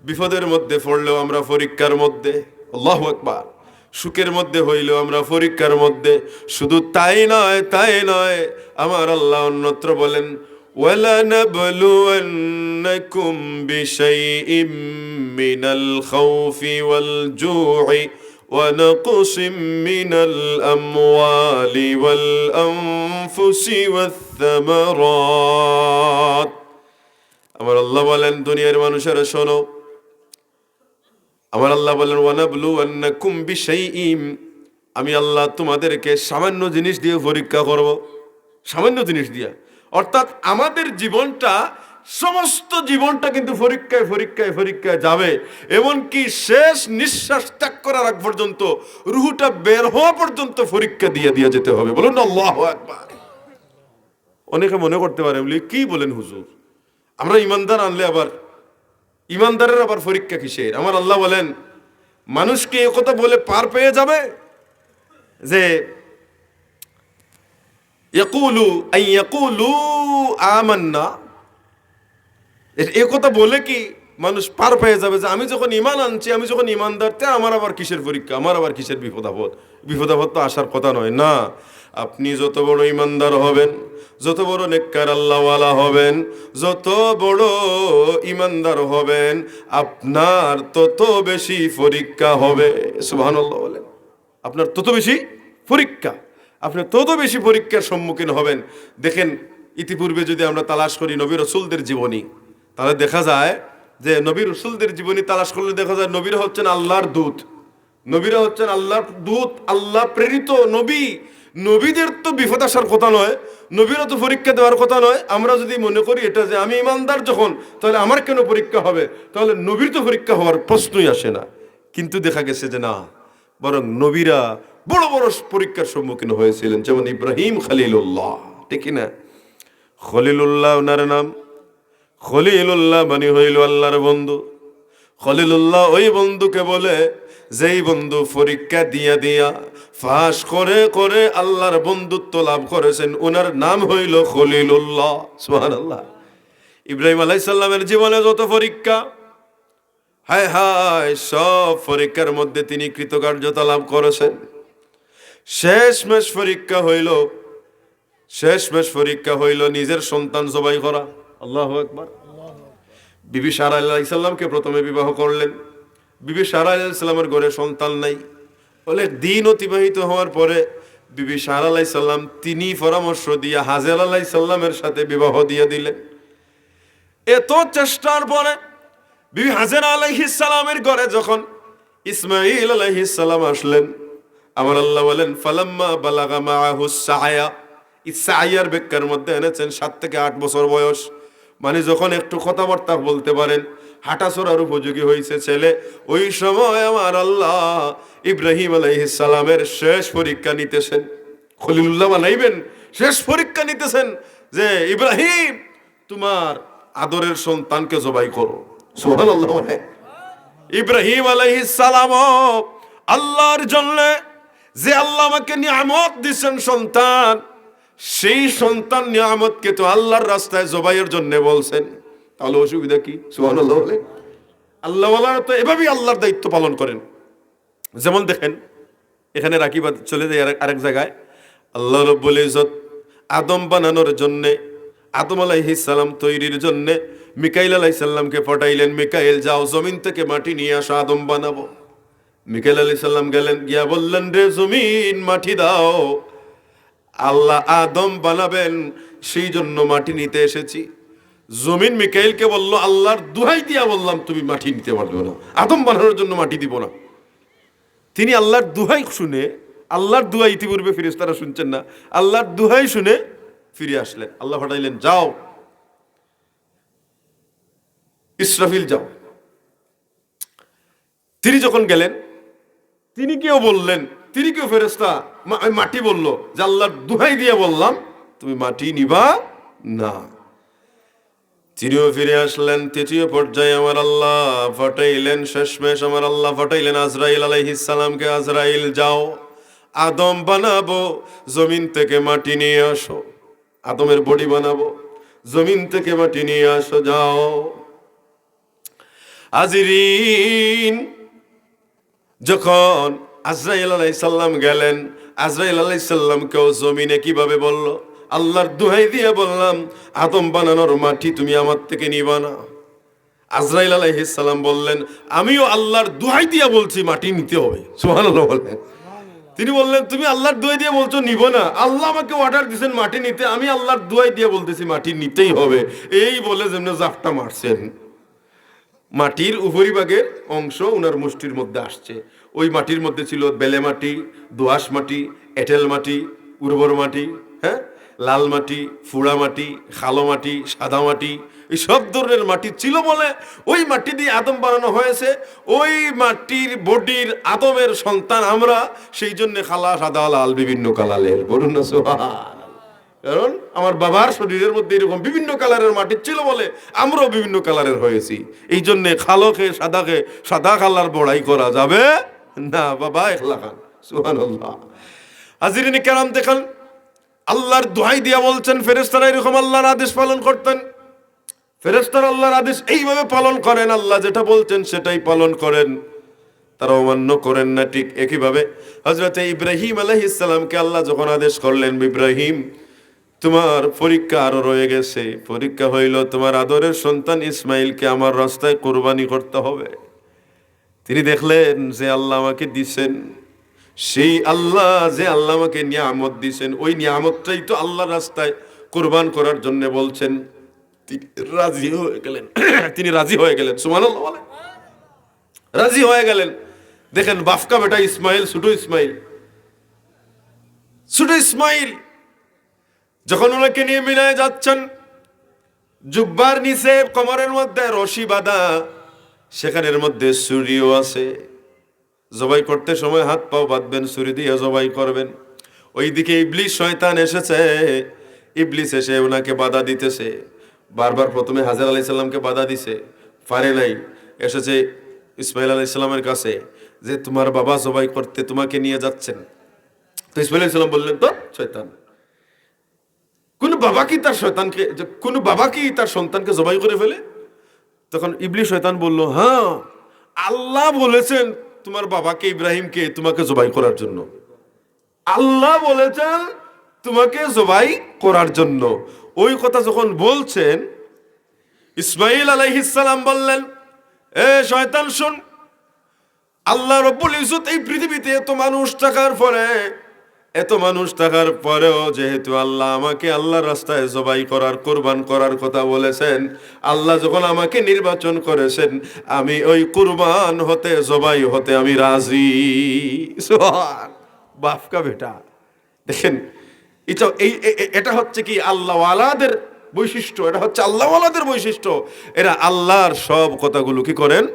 বিপদের মধ্যে পড়লেও আমরা পরীক্ষার মধ্যে। আল্লাহু আকবার। সুখের মধ্যে হইলেও আমরা পরীক্ষার মধ্যে। শুধু তাই নয়, তাই নয়, আমার আল্লাহ অন্যত্র বলেন, "ولنبلونكم بشيء من الخوف والجوع ونقص من الأموال والأنفس والثمرات।" আমার আল্লাহ বলেন, দুনিয়ার মানুষেরা শোনো, আমার আল্লাহ বলেন, "ওয়ানাবলুওয়ান্নাকুম বিশাইইম", আমি আল্লাহ তোমাদেরকে সামান্য জিনিস দিয়ে পরীক্ষা করব, সামান্য জিনিস দিয়ে। অর্থাৎ আমাদের জীবনটা, সমস্ত জীবনটা কিন্তু পরীক্ষায়, পরীক্ষায়, পরীক্ষায় যাবে। এমনকি শেষ নিঃশ্বাস ত্যাগ করার আগ পর্যন্ত, রুহুটা বের হওয়া পর্যন্ত পরীক্ষা দিয়ে দিয়ে যেতে হবে। বলুন না, আল্লাহু আকবার। অনেকে মনে করতে পারে, বলি, "কি বলেন হুজুর? আমরা ইমানদার আনলে আবার, ইমানদারের আবার পরীক্ষা কিসের?" আমার আল্লাহ বলেন, মানুষ কি এ কথা বলে পার পেয়ে যাবে যে ইয়াকুলু, আন ইয়াকুলু আমান্না, এ, এ কথা বলে কি মানুষ পার পেয়ে যাবে যে আমি যখন ইমান আনছি, আমি যখন ইমানদার, তে আমার আবার কিসের পরীক্ষা, আমার আবার কিসের বিপদ আপদ? বিপদ আপদ তো আসার কথা নয়। না, আপনি যত বড় ইমানদার হবেন, যত বড় নেককার আল্লাহওয়ালা হবেন, যত বড় ইমানদার হবেন, আপনার তত বেশি পরীক্ষা হবে। সুবহানাল্লাহ বলেন। আপনার তত বেশি পরীক্ষা, আপনি তত বেশি পরীক্ষার সম্মুখীন হবেন। দেখেন, ইতিপূর্বে যদি আমরা তালাশ করি নবী রসুলদের জীবনী, তাহলে দেখা যায় যে নবী রসুলদের জীবনী তালাশ করলে দেখা যায় নবীরা হচ্ছেন আল্লাহর দূত। নবীরা হচ্ছেন আল্লাহর দূত, আল্লাহ প্রেরিত নবী। নবীদের তো বিপদ আসার কথা নয়, নবীরা তো পরীক্ষা দেওয়ার কথা নয়। আমরা যদি মনে করি এটা যে আমি ইমানদার যখন, তাহলে আমার কেন পরীক্ষা হবে? তাহলে নবীর তো পরীক্ষা হওয়ার প্রশ্নই আসে না। কিন্তু দেখা গেছে যে না, বরং নবীরা বড় বড় পরীক্ষার সম্মুখীন হয়েছিলেন, যেমন ইব্রাহিম খলিলুল্লাহ, ঠিক কি না? খলিলুল্লাহ ওনার নাম। খলিলুল্লাহ মানে হইল আল্লাহর বন্ধু। খলিলুল্লাহ ওই বন্ধুকে বলে, যেই বন্ধু পরীক্ষা দিয়া দিয়া পাশ করে করে আল্লাহর বন্ধুত্ব লাভ করেছেন, ওনার নাম হইল খলিলুল্লাহ। সুবহানাল্লাহ। ইব্রাহিম আলাইহিস সালামের জীবনে যত পরীক্ষা, হায় হায়, সব পরীক্ষার মধ্যে তিনি কৃতকার্যতা লাভ করেছেন। শেষমেশ পরীক্ষা হইল, শেষমেশ পরীক্ষা হইল নিজের সন্তান জবাই করা। আল্লাহু আকবার। বিবি সারা আলাইহিস সালামকে প্রথমে বিবাহ করলেন। বিবি সারা আলাইহিস সালামের ঘরে সন্তান নাই। অনেক দিন অতিবাহিত হওয়ার পরে বিবি সারা আলাইহিস সালাম তিনি পরামর্শ দিয়া হাজেরা আলাইহিস সালামের সাথে বিবাহ দিয়া দিলেন। এত চেষ্টার পরে বিবি হাজেরা আলাইহিস সালামের ঘরে যখন ইসমাইল আলাইহিস সালাম আসলেন, আমার আল্লাহ বলেন, "ফালাম্মা বালাগা মাআহুস সাআয়া।" এই সাআয়ার ব্যাখ্যার মধ্যে এনেছেন সাত থেকে আট বছর বয়স, মানে যখন একটু কথাবার্তা বলতে পারেন, হাঁটাচলার উপযোগী হয়েছে ছেলে, ওই সময় আমার আল্লাহ ইব্রাহিম আলাইহিস সালামের শেষ পরীক্ষা নিতেছেন। খলিলুল্লাহ বানাইবেন, শেষ পরীক্ষা নিতেছেন যে, "ইব্রাহিম, তোমার আদরের সন্তানকে জবাই করো।" সুবহানাল্লাহ। মানে ইব্রাহিম আলাইহিস সালামও আল্লাহর জন্য, যে আল্লাহ আমাকে নিয়ামত দিচ্ছেন সন্তান, সেই সন্তান নিয়ামতকে তো আল্লাহর রাস্তায় জবাইয়ের জন্য বলছেন, তাহলে অসুবিধা কি? সুবহানাল্লাহ বলে। আল্লাহওয়ালারা তো এভাবেই আল্লাহর দায়িত্ব পালন করেন। যেমন দেখেন, এখানে রাখি বা চলে যাই আরেক, আরেক জায়গায়। আল্লাহ রব্বুল ইজ্জত আদম বানানোর জন্যে, আদম আলাইহিস সালাম তৈরির জন্যে মিকাইল আলাইহিস সালামকে পাঠাইলেন, "মিকাইল, যাও, জমিন থেকে মাটি নিয়ে আসো, আদম বানাবো।" মিকাইল আলাইহিস সালাম গেলেন, গিয়া বললেন, "রে জমিন, মাটি দাও, আল্লাহ আদম বানাবেন, সেই জন্য মাটি নিতে এসেছি।" জমিন মিকাইলকে বলল, "আল্লাহর দুহাই দিয়া বললাম, তুমি মাটি নিতে পারবে না, আদম বানানোর জন্য মাটি দিব না।" তিনি আল্লাহর দুহাই শুনে, আল্লাহর দুহাই ইতিপূর্বে ফিরেশতারা শুনছেন না, আল্লাহর দুহাই শুনে ফিরে আসলেন। আল্লাহ পাঠাইলেন, "যাও ইসরাফিল, যাও।" তিনি যখন গেলেন, তিনি কেউ বললেন, তিনি কেউ ফেরেশতা, মা-, ওই মাটি বলল যে, "আল্লাহর দুহাই দিয়ে বললাম, তুমি মাটি নিবা না।" তিনিও ফিরে আসলেন। তৃতীয় পর্যায়ে আমার আল্লাহ পাঠাইলেন, শেষমেশ আমার আল্লাহ পাঠাইলেন আজরাইল আলাইহিস সালামকে, "আজরাইল, যাও, আদম বানাবো, জমিন থেকে মাটি নিয়ে আসো।" আদমের বডি বানাবো, জমিন থেকে মাটি নিয়ে আসো, যাও। হাজিরিন, যখন আজরাইল আলাইহিস সালাম গেলেন, আজরাইল আলাইহিস সালামকেও জমিনে কিভাবে বলল, "আল্লাহর দুহাই দিয়ে বললাম, আদম বানানোর মাটি তুমি আমার থেকে নিবা না।" আজরাইল আলাইহিস সালাম বললেন, "আমিও আল্লাহর দুহাই দিয়া বলছি, মাটি নিতে হবে।" সুবহানাল্লাহ বলেন। তিনি বললেন, "তুমি আল্লাহর দুহাই দিয়ে বলছো নিব না, আল্লাহ আমাকে অর্ডার দিয়েছেন মাটি নিতে, আমি আল্লাহর দুহাই দিয়ে বলতেছি মাটি নিতেই হবে।" এই বলে যেমনি জাপটা মারছেন, মাটির উপরিভাগের অংশ ওনার মুষ্টির মধ্যে আসছে। ওই মাটির মধ্যে ছিল বেলে মাটি, দোআঁশ মাটি, এঁটেল মাটি, উর্বর মাটি, হ্যাঁ, লাল মাটি, ফুড়া মাটি, কালো মাটি, সাদা মাটি, এই সব ধরনের মাটি ছিল বলে ওই মাটি দিয়ে আদম বানানো হয়েছে। ওই মাটির বডির আদমের সন্তান আমরা, সেই জন্য কালা, সাদা, লাল, বিভিন্ন কালারের। বলুন না সুবহান। কারণ আমার বাবার শরীরের মধ্যে এরকম বিভিন্ন কালারের মাটি ছিল বলে আমরাও বিভিন্ন কালারের হয়েছি। এই জন্যে কালোকে সাদাকে, সাদা কালার বড়াই করা যাবে না বাবা, একলা খান। সুবহানাল্লাহ। হাজিরিন কেরাম, দেখেন, আল্লাহর দুহাই দিয়া বলছেন, ফেরেশতারা এরকম আল্লাহর আদেশ পালন করতেন। ফেরেশতারা আল্লাহর আদেশ এইভাবে পালন করেন, আল্লাহ যেটা বলছেন সেটাই পালন করেন, তারা অমান্য করেন না। ঠিক একইভাবে হযরতে ইব্রাহিম আলাইহিস সালামকে আল্লাহ যখন আদেশ করলেন, "ইব্রাহিম, তোমার পরীক্ষা আরো রয়ে গেছে, পরীক্ষা হইল তোমার আদরের সন্তান ইসমাইলকে আমার রাস্তায় কুরবানি করতে হবে।" তিনি দেখলেন যে আল্লাহ আমাকে দিছেন, সেই আল্লাহ, যে আল্লাহ আমাকে নিয়ামত দিছেন, ওই নিয়ামতটাই তো আল্লাহর রাস্তায় কুরবান করার জন্য বলছেন। তিনি রাজি হয়ে গেলেন। তিনি রাজি হয়ে গেলেন। সুবহানাল্লাহ বলে। রাজি হয়ে গেলেন। দেখেন, বাফকা বেটা ইসমাইল, ছোট ইসমাইল, ছোট ইসমাইল যখন ওনাকে নিয়ে মিনায় যাচ্ছেন, জুব্বার নিচে কোমরের মধ্যে রশি বাঁধা, সেখানের মধ্যে ছুরিও আছে। জবাই করতে সময় হাত পাও বাঁধবেন, ছুরি দিয়ে জবাই করবেন। ওইদিকে ইবলিস শয়তান এসেছে, ইবলিস এসে ওনাকে বাধা দিতেছে। বারবার প্রথমে হাজেরা আলাইহিস সালামকে বাধা দিছে, পারে নাই। এসেছে ইসমাইল আলাইহিস সালামের কাছে যে, "তোমার বাবা জবাই করতে তোমাকে নিয়ে যাচ্ছেন।" তো ইসমাইল আলাইহিস সালাম বললেন, "তো শয়তান, কোন বাবা কি তার শয়তানকে, যে কোন বাবা কি তার সন্তানকে জবাই করে ফেলে?" তখন ইবলিস শয়তান বলল, "হ্যাঁ, আল্লাহ বলেছেন তোমার বাবাকে, ইব্রাহিমকে তোমাকে জবাই করার জন্য। আল্লাহ বলেছেন তোমাকে জবাই করার জন্য।" ওই কথা যখন বলছেন, ইসমাইল আলাইহিস সালাম বললেন, "এ শয়তান, শুন, আল্লাহ রব্বুল ইজ্জত এই পৃথিবীতে এত মানুষ থাকার পরে, এত মানুষ থাকার পরেও যেহেতু আল্লাহ আমাকে আল্লাহর রাস্তায় জবাই করার, কুরবান করার কথা বলেছেন, আল্লাহ যখন আমাকে নির্বাচন করেছেন, আমি ওই কুরবান হতে, জবাই হতে আমি রাজি।" সুবহান। বাফকা বেটা। দেখেন, এটা, এই, এ-, এ-, এটা হচ্ছে কি আল্লাহওয়ালাদের বৈশিষ্ট্য, এটা হচ্ছে আল্লাহওয়ালাদের বৈশিষ্ট্য। এরা আল্লাহর সব কথাগুলো কি করেন?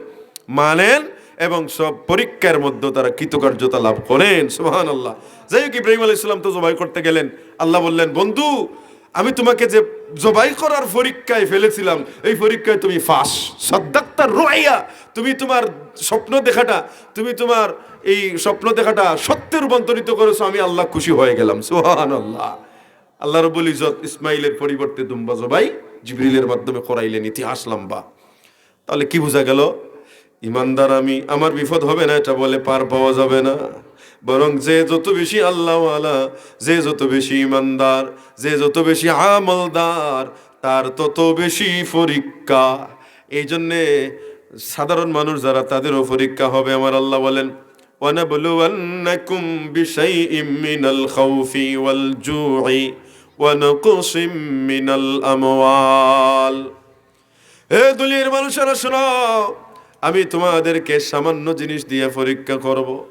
মানেন, এবং সব পরীক্ষার মধ্যে তারা কৃতকার্যতা লাভ করেন। সুবহানাল্লাহ। যাই হোক, ইব্রাহিম আলাইহিস সালাম তো জবাই করতে গেলেন, আল্লাহ বললেন, "বন্ধু, আমি তোমাকে যে জবাই করার পরীক্ষায় ফেলেছিলাম, এই পরীক্ষায় তুমি ফাঁস, সাদ্দাক্তা রুইয়া, তুমি তোমার স্বপ্ন দেখাটা, তুমি তোমার এই স্বপ্ন দেখাটা সত্যে রূপান্তরিত করেছো, আমি আল্লাহ খুশি হয়ে গেলাম।" সুবহানাল্লাহ। আল্লাহ রব্বুল ইজ্জত ইসমাইলের পরিবর্তে দুম্বা জবাই জিবরিলের মাধ্যমে করাইলেন। ইতিহাস লম্বা। তাহলে কি বোঝা গেল? ইমানদার আমি, আমার বিপদ হবে না, এটা বলে পার পাওয়া যাবে না। বরং যে যত বেশি আল্লাহওয়ালা, যে যত বেশি ইমানদার, যে যত বেশি আমলদার, তার তত বেশি পরীক্ষা। এই জন্যে সাধারণ মানুষ যারা, তাদেরও পরীক্ষা হবে। আমার আল্লাহ বলেন, "ওয়ানাবলুওয়ান্নাকুম বিশাইইম মিনাল খাউফি ওয়াল জুই ওয়া নাকসিম মিনাল আমওয়াল।" হে দুনিয়ার মানুষেরা, শোনো, আমি তোমাদেরকে সামান্য জিনিস দিয়ে পরীক্ষা করব।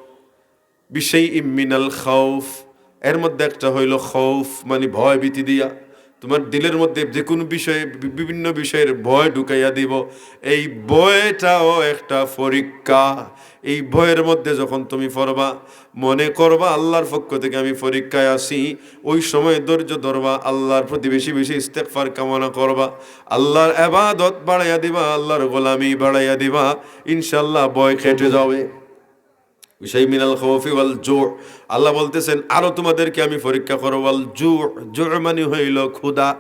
বিশাইইম মিনাল খাউফ, এর মধ্যে একটা হইল খৌফ, মানে ভয় ভীতি দিয়া। তোমার দিলের মধ্যে যে কোনো বিষয়ে, বি-, বিভিন্ন বিষয়ের ভয় ঢুকাইয়া দিব। এই ভয়টাও একটা পরীক্ষা। এই ভয়ের মধ্যে যখন তুমি পড়বা, মনে করবা আল্লাহর পক্ষ থেকে আমি পরীক্ষায় আছি, ওই সময় ধৈর্য ধরবা, আল্লাহর প্রতি বেশি বেশি ইস্তেগফার কামনা করবা, আল্লাহর ইবাদত বাড়াইয়া দিবা, আল্লাহর গোলামি বাড়াইয়া দিবা, ইনশাআল্লাহ ভয় কেটে যাবে। বিশাই মিনাল খাউফি ওয়াল জু। আল্লাহ বলতেছেন, আরো তোমাদেরকে আমি পরীক্ষা করব। ওয়াল জু, জু মানে হইল ক্ষুধা,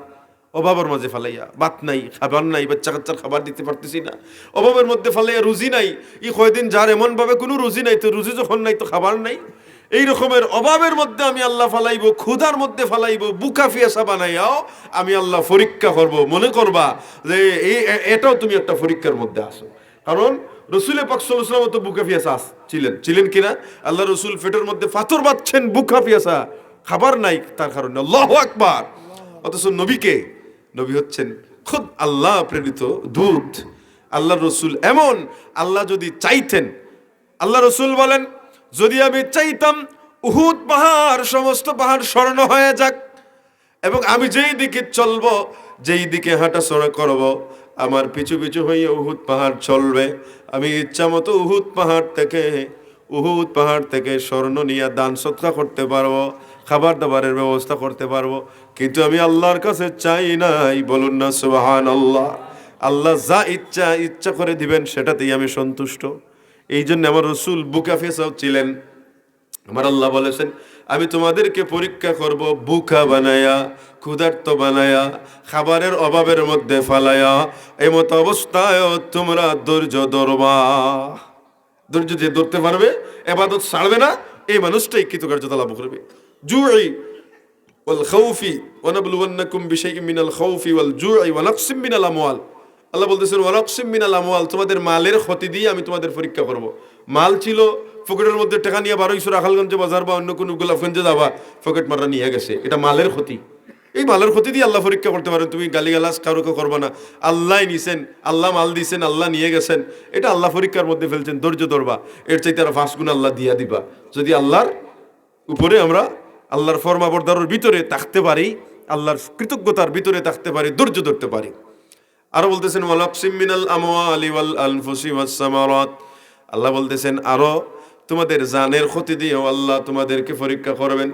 অভাবের মাঝে ফালাইয়া, ভাত নাই, খাবার নাই, বাচ্চা কাচ্চার খাবার দিতে পারতেছি না, অভাবের মধ্যে ফালাইয়া, রুজি নাই। এই কয়দিন যার এমন ভাবে কোনো রুজি নাই, তো রুজি যখন নাই তো খাবার নাই। এই রকমের অভাবের মধ্যে আমি আল্লাহ ফালাইব, ক্ষুধার মধ্যে ফালাইব, ভুকা পিয়াসা বানাইয়াও আমি আল্লাহ পরীক্ষা করব। মনে করবা যে এই, এ-, এটাও তুমি একটা পরীক্ষার মধ্যে আছো। কারণ রসুলে পাক সাল্লাল্লাহু আলাইহি ওয়াসাল্লাম তো ভুকা পিয়াসা আস-, ছিলেন, ছিলেন কিনা? আল্লাহ রসুল পেটের মধ্যে পাথর বাঁধছেন, ভুকা পিয়াসা, খাবার নাই তার কারণে। আল্লাহু আকবার। অথচ নবীকে, নবী হচ্ছেন খুদ আল্লাহ প্রেরিত দূত। আল্লাহর রসুল এমন, আল্লাহ যদি চাইতেন, আল্লাহ রসুল বলেন, যদি আমি চাইতাম উহুদ পাহাড়, সমস্ত পাহাড় স্বর্ণ হয়ে যাক, এবং আমি যেই দিকে চলব, যেই দিকে হাঁটাচলা করব, আমার পিছু পিছু হয়ে উহুদ পাহাড় চলবে। আমি ইচ্ছা মতো উহুদ পাহাড় থেকে, উহুদ পাহাড় থেকে স্বর্ণ নিয়ে দান সদকা করতে পারবো, খাবার দাবারের ব্যবস্থা করতে পারবো, কিন্তু আমি আল্লাহর কাছে চাই নাই। বলুন না সুবহানাল্লাহ। আল্লাহ যা ইচ্ছা, ইচ্ছা করে দিবেন, সেটাতেই আমি সন্তুষ্ট। এই জন্য আমার রসুল ভুকা পিয়াসাও ছিলেন। আমার আল্লাহ বলেছেন, আমি তোমাদেরকে পরীক্ষা করব, ভুখা বানায়া, ক্ষুধার্ত বানায়া, খাবারের অভাবের মধ্যে ফালায়া। এমত অবস্থায়ও তোমরা ধৈর্য ধরবা। ধৈর্য যে ধরতে পারবে, এবাদত ছাড়বে না, এই মানুষটাই কৃতকার্যতা লাভ করবে। জুই ওয়াল খাউফি ওয়া নাবলুওয়ান্নাকুম বিশাইইম মিনাল খাউফি ওয়াল জুই ওয়া নাকসিম মিনাল আমওয়াল। আল্লাহ বলতেছেন, "ওয়া নাকসিম মিনাল আমওয়াল", তোমাদের মালের ক্ষতি দিয়ে আমি তোমাদের পরীক্ষা করব। মাল ছিল, পকেটের মধ্যে টাকা নিয়ে বারোইছো রাখালগঞ্জে বাজার বা অন্য কোনো গোলাপগঞ্জে যাবা, পকেট মাররা নিয়ে গেছে, এটা মালের ক্ষতি। এই মালের ক্ষতি দিয়ে আল্লাহ পরীক্ষা করতে পারেন। তুমি গালিগালাজ কারোকে করবা না। আল্লাহ নিছেন, আল্লাহ মাল দিছেন, আল্লাহ নিয়ে গেছেন, এটা আল্লাহ পরীক্ষার মধ্যে ফেলছেন, ধৈর্য ধরবা। এর চাইতে আরো পাঁচ গুণ আল্লাহ দিয়া দিবা। যদি আল্লাহর উপরে আমরা আল্লাহর ফরমাবরদারর ভিতরে থাকতে পারি, আল্লাহর কৃতজ্ঞতার ভিতরে থাকতে পারি, ধৈর্য ধরতে পারি। আরো বলতেছেন, "ওয়া নাকসিম মিনাল আমওয়ালি ওয়াল আনফুসি ওয়াস সামারাত।" আল্লাহ বলতেছেন, আরো তোমাদের জানের ক্ষতি দিয়েও আল্লাহ তোমাদেরকে পরীক্ষা করবেন।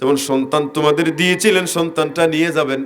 যেমন সন্তান তোমাদের দিয়েছিলেন, সন্তানটা নিয়ে যাবেন।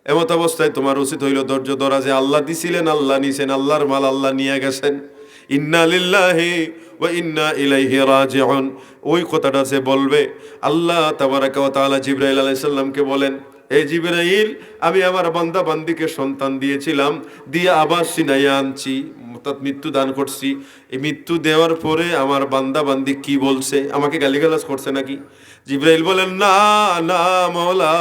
এমত অবস্থায় তোমার উচিত হইল ধৈর্য ধরা, যে আল্লাহ দিছিলেন, আল্লাহ নিছেন, আল্লাহর মাল আল্লাহ নিয়ে গেছেন। ইন্না লিল্লাহি ওয়া ইন্না ইলাইহি রাজিউন। ওই কথাটা যে বলবে, আল্লাহ তাবারাকা ওয়া তাআলা জিবরাইল আলাইহিস সালামকে বলেন, "এ জিবরাইল, আমি আমার বান্দা বান্দিকে সন্তান দিয়েছিলাম, দিয়ে আবার ছিনাইয়া আনছি, অর্থাৎ মৃত্যু দান করছি। এই মৃত্যু দেওয়ার পরে আমার বান্দা বান্দি কি বলছে? আমাকে গালিগালাজ করছে নাকি?" জিবরাইল বলেন, "না, না মাওলা,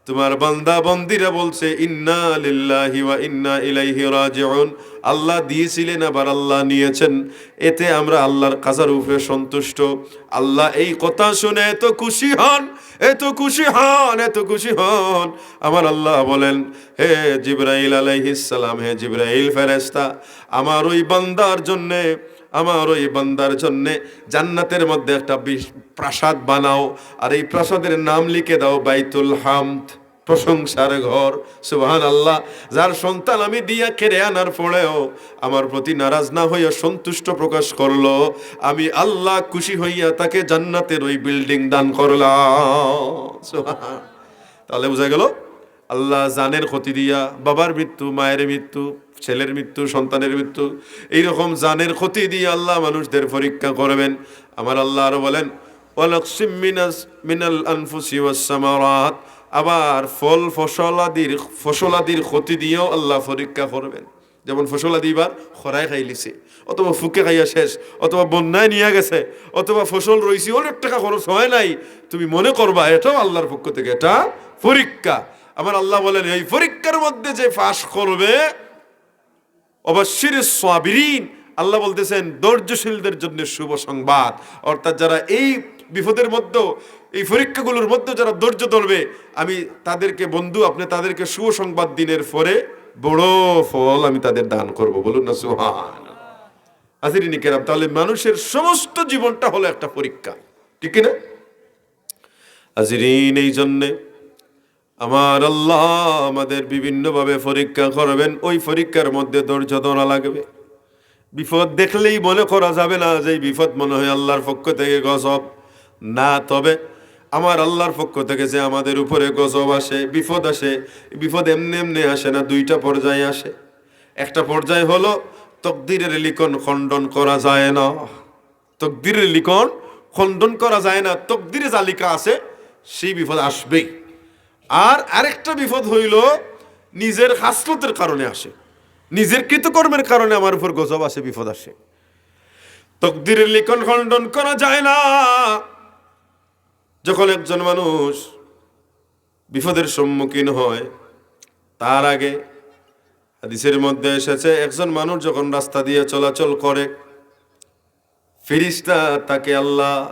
তোমার বান্দা বান্দিরা বলছে, 'ইন্না লিল্লাহি ওয়া ইন্না ইলাইহি রাজিউন।' আল্লাহ দিয়েছিলেন, আবার আল্লাহ নিয়েছেন, এতে আমরা আল্লাহর কাজার উপরে সন্তুষ্ট।" আল্লাহ এই কথা শুনে এত খুশি হন, এত খুশি হন, এত খুশি হন। আমার আল্লাহ বলেন, "হে জিবরাইল আলাইহিস সালাম, হে জিবরাইল ফেরেশতা, আমার ওই বান্দার জন্যে, আমার ওই বান্দার জন্যে জান্নাতের মধ্যে একটা বিশ-, প্রাসাদ বানাও, আর এই প্রাসাদের নাম লিখে দাও বাইতুল হামদ, প্রশংসার ঘর।" সুবহানাল্লাহ। যার সন্তান আমি দিয়া কেড়ে আনার পরেও আমার প্রতি নারাজ না হইয়া সন্তুষ্ট প্রকাশ করলো, আমি আল্লাহ খুশি হইয়া তাকে জান্নাতের ওই বিল্ডিং দান করলাম। সুবহান। তাহলে বোঝা গেল, আল্লাহ জানের ক্ষতি দিয়া, বাবার মৃত্যু, মায়ের মৃত্যু, ছেলের মৃত্যু, সন্তানের মৃত্যু, এইরকম জানের ক্ষতি দিয়ে আল্লাহ মানুষদের পরীক্ষা করবেন। আমার আল্লাহ আরো বলেন, "ওয়া নাকসিম মিনাস, মিনাল আনফুসি ওয়াস সামারাত।" আবার ফল ফসলাদির, ফসলাদির ক্ষতি দিয়েও আল্লাহ পরীক্ষা করবেন। যেমন ফসলাদি এবার খরায় খাইলিছে, অথবা ফুকে খাইয়া শেষ, অথবা বন্যায় নিয়ে গেছে, অথবা ফসল রইছে, অনেক টাকা খরচ হয় নাই, তুমি মনে করবা এটাও আল্লাহর পক্ষ থেকে, এটা পরীক্ষা। আমার আল্লাহ বলেন, এই পরীক্ষার মধ্যে যে পাশ করবে, ওয়াবাশশিরিস সাবিরিন, আল্লাহ বলতেছেন, ধৈর্যশীলদের জন্য শুভ সংবাদ। অর্থাৎ যারা এই বিপদের মধ্যে, এই পরীক্ষাগুলোর মধ্যে যারা ধৈর্য ধরবে, আমি তাদেরকে, বন্ধু, আপনি তাদেরকে শুভ সংবাদ দিনের পরে বড় ফল আমি তাদের দান করব। বলুন না সুবহান। হাজিরিন কেরাম, তাহলে মানুষের সমস্ত জীবনটা হলো একটা পরীক্ষা, ঠিক কি না? হাজিরিন, এই জন্যে আমার আল্লাহ আমাদের বিভিন্নভাবে পরীক্ষা করবেন। ওই পরীক্ষার মধ্যে ধৈর্য ধরা লাগবে। বিপদ দেখলেই মনে করা যাবে না যে এই বিপদ মনে হয় আল্লাহর পক্ষ থেকে গজব। না, তবে আমার আল্লাহর পক্ষ থেকে যে আমাদের উপরে গজব আসে, বিপদ আসে, এই বিপদ এমনি এমনি আসে না, দুইটা পর্যায়ে আসে। একটা পর্যায় হলো তকদিরের লিখন খণ্ডন করা যায় না। তকদিরের লিখন খণ্ডন করা যায় না, তকদিরে যা লেখা আছে সেই বিপদ আসবেই। আর আরেকটা বিপদ হইল নিজের খাসলতের কারণে আসে, নিজের কৃতকর্মের কারণে আমার উপর গজব আসে, বিপদ আসে। তকদিরের লিখন খণ্ডন করা যায় না। যখন একজন মানুষ বিপদের সম্মুখীন হয়, তার আগে হাদিসের মধ্যে এসেছে, একজন মানুষ যখন রাস্তা দিয়ে চলাচল করে, ফিরিস্তা তাকে আল্লাহ,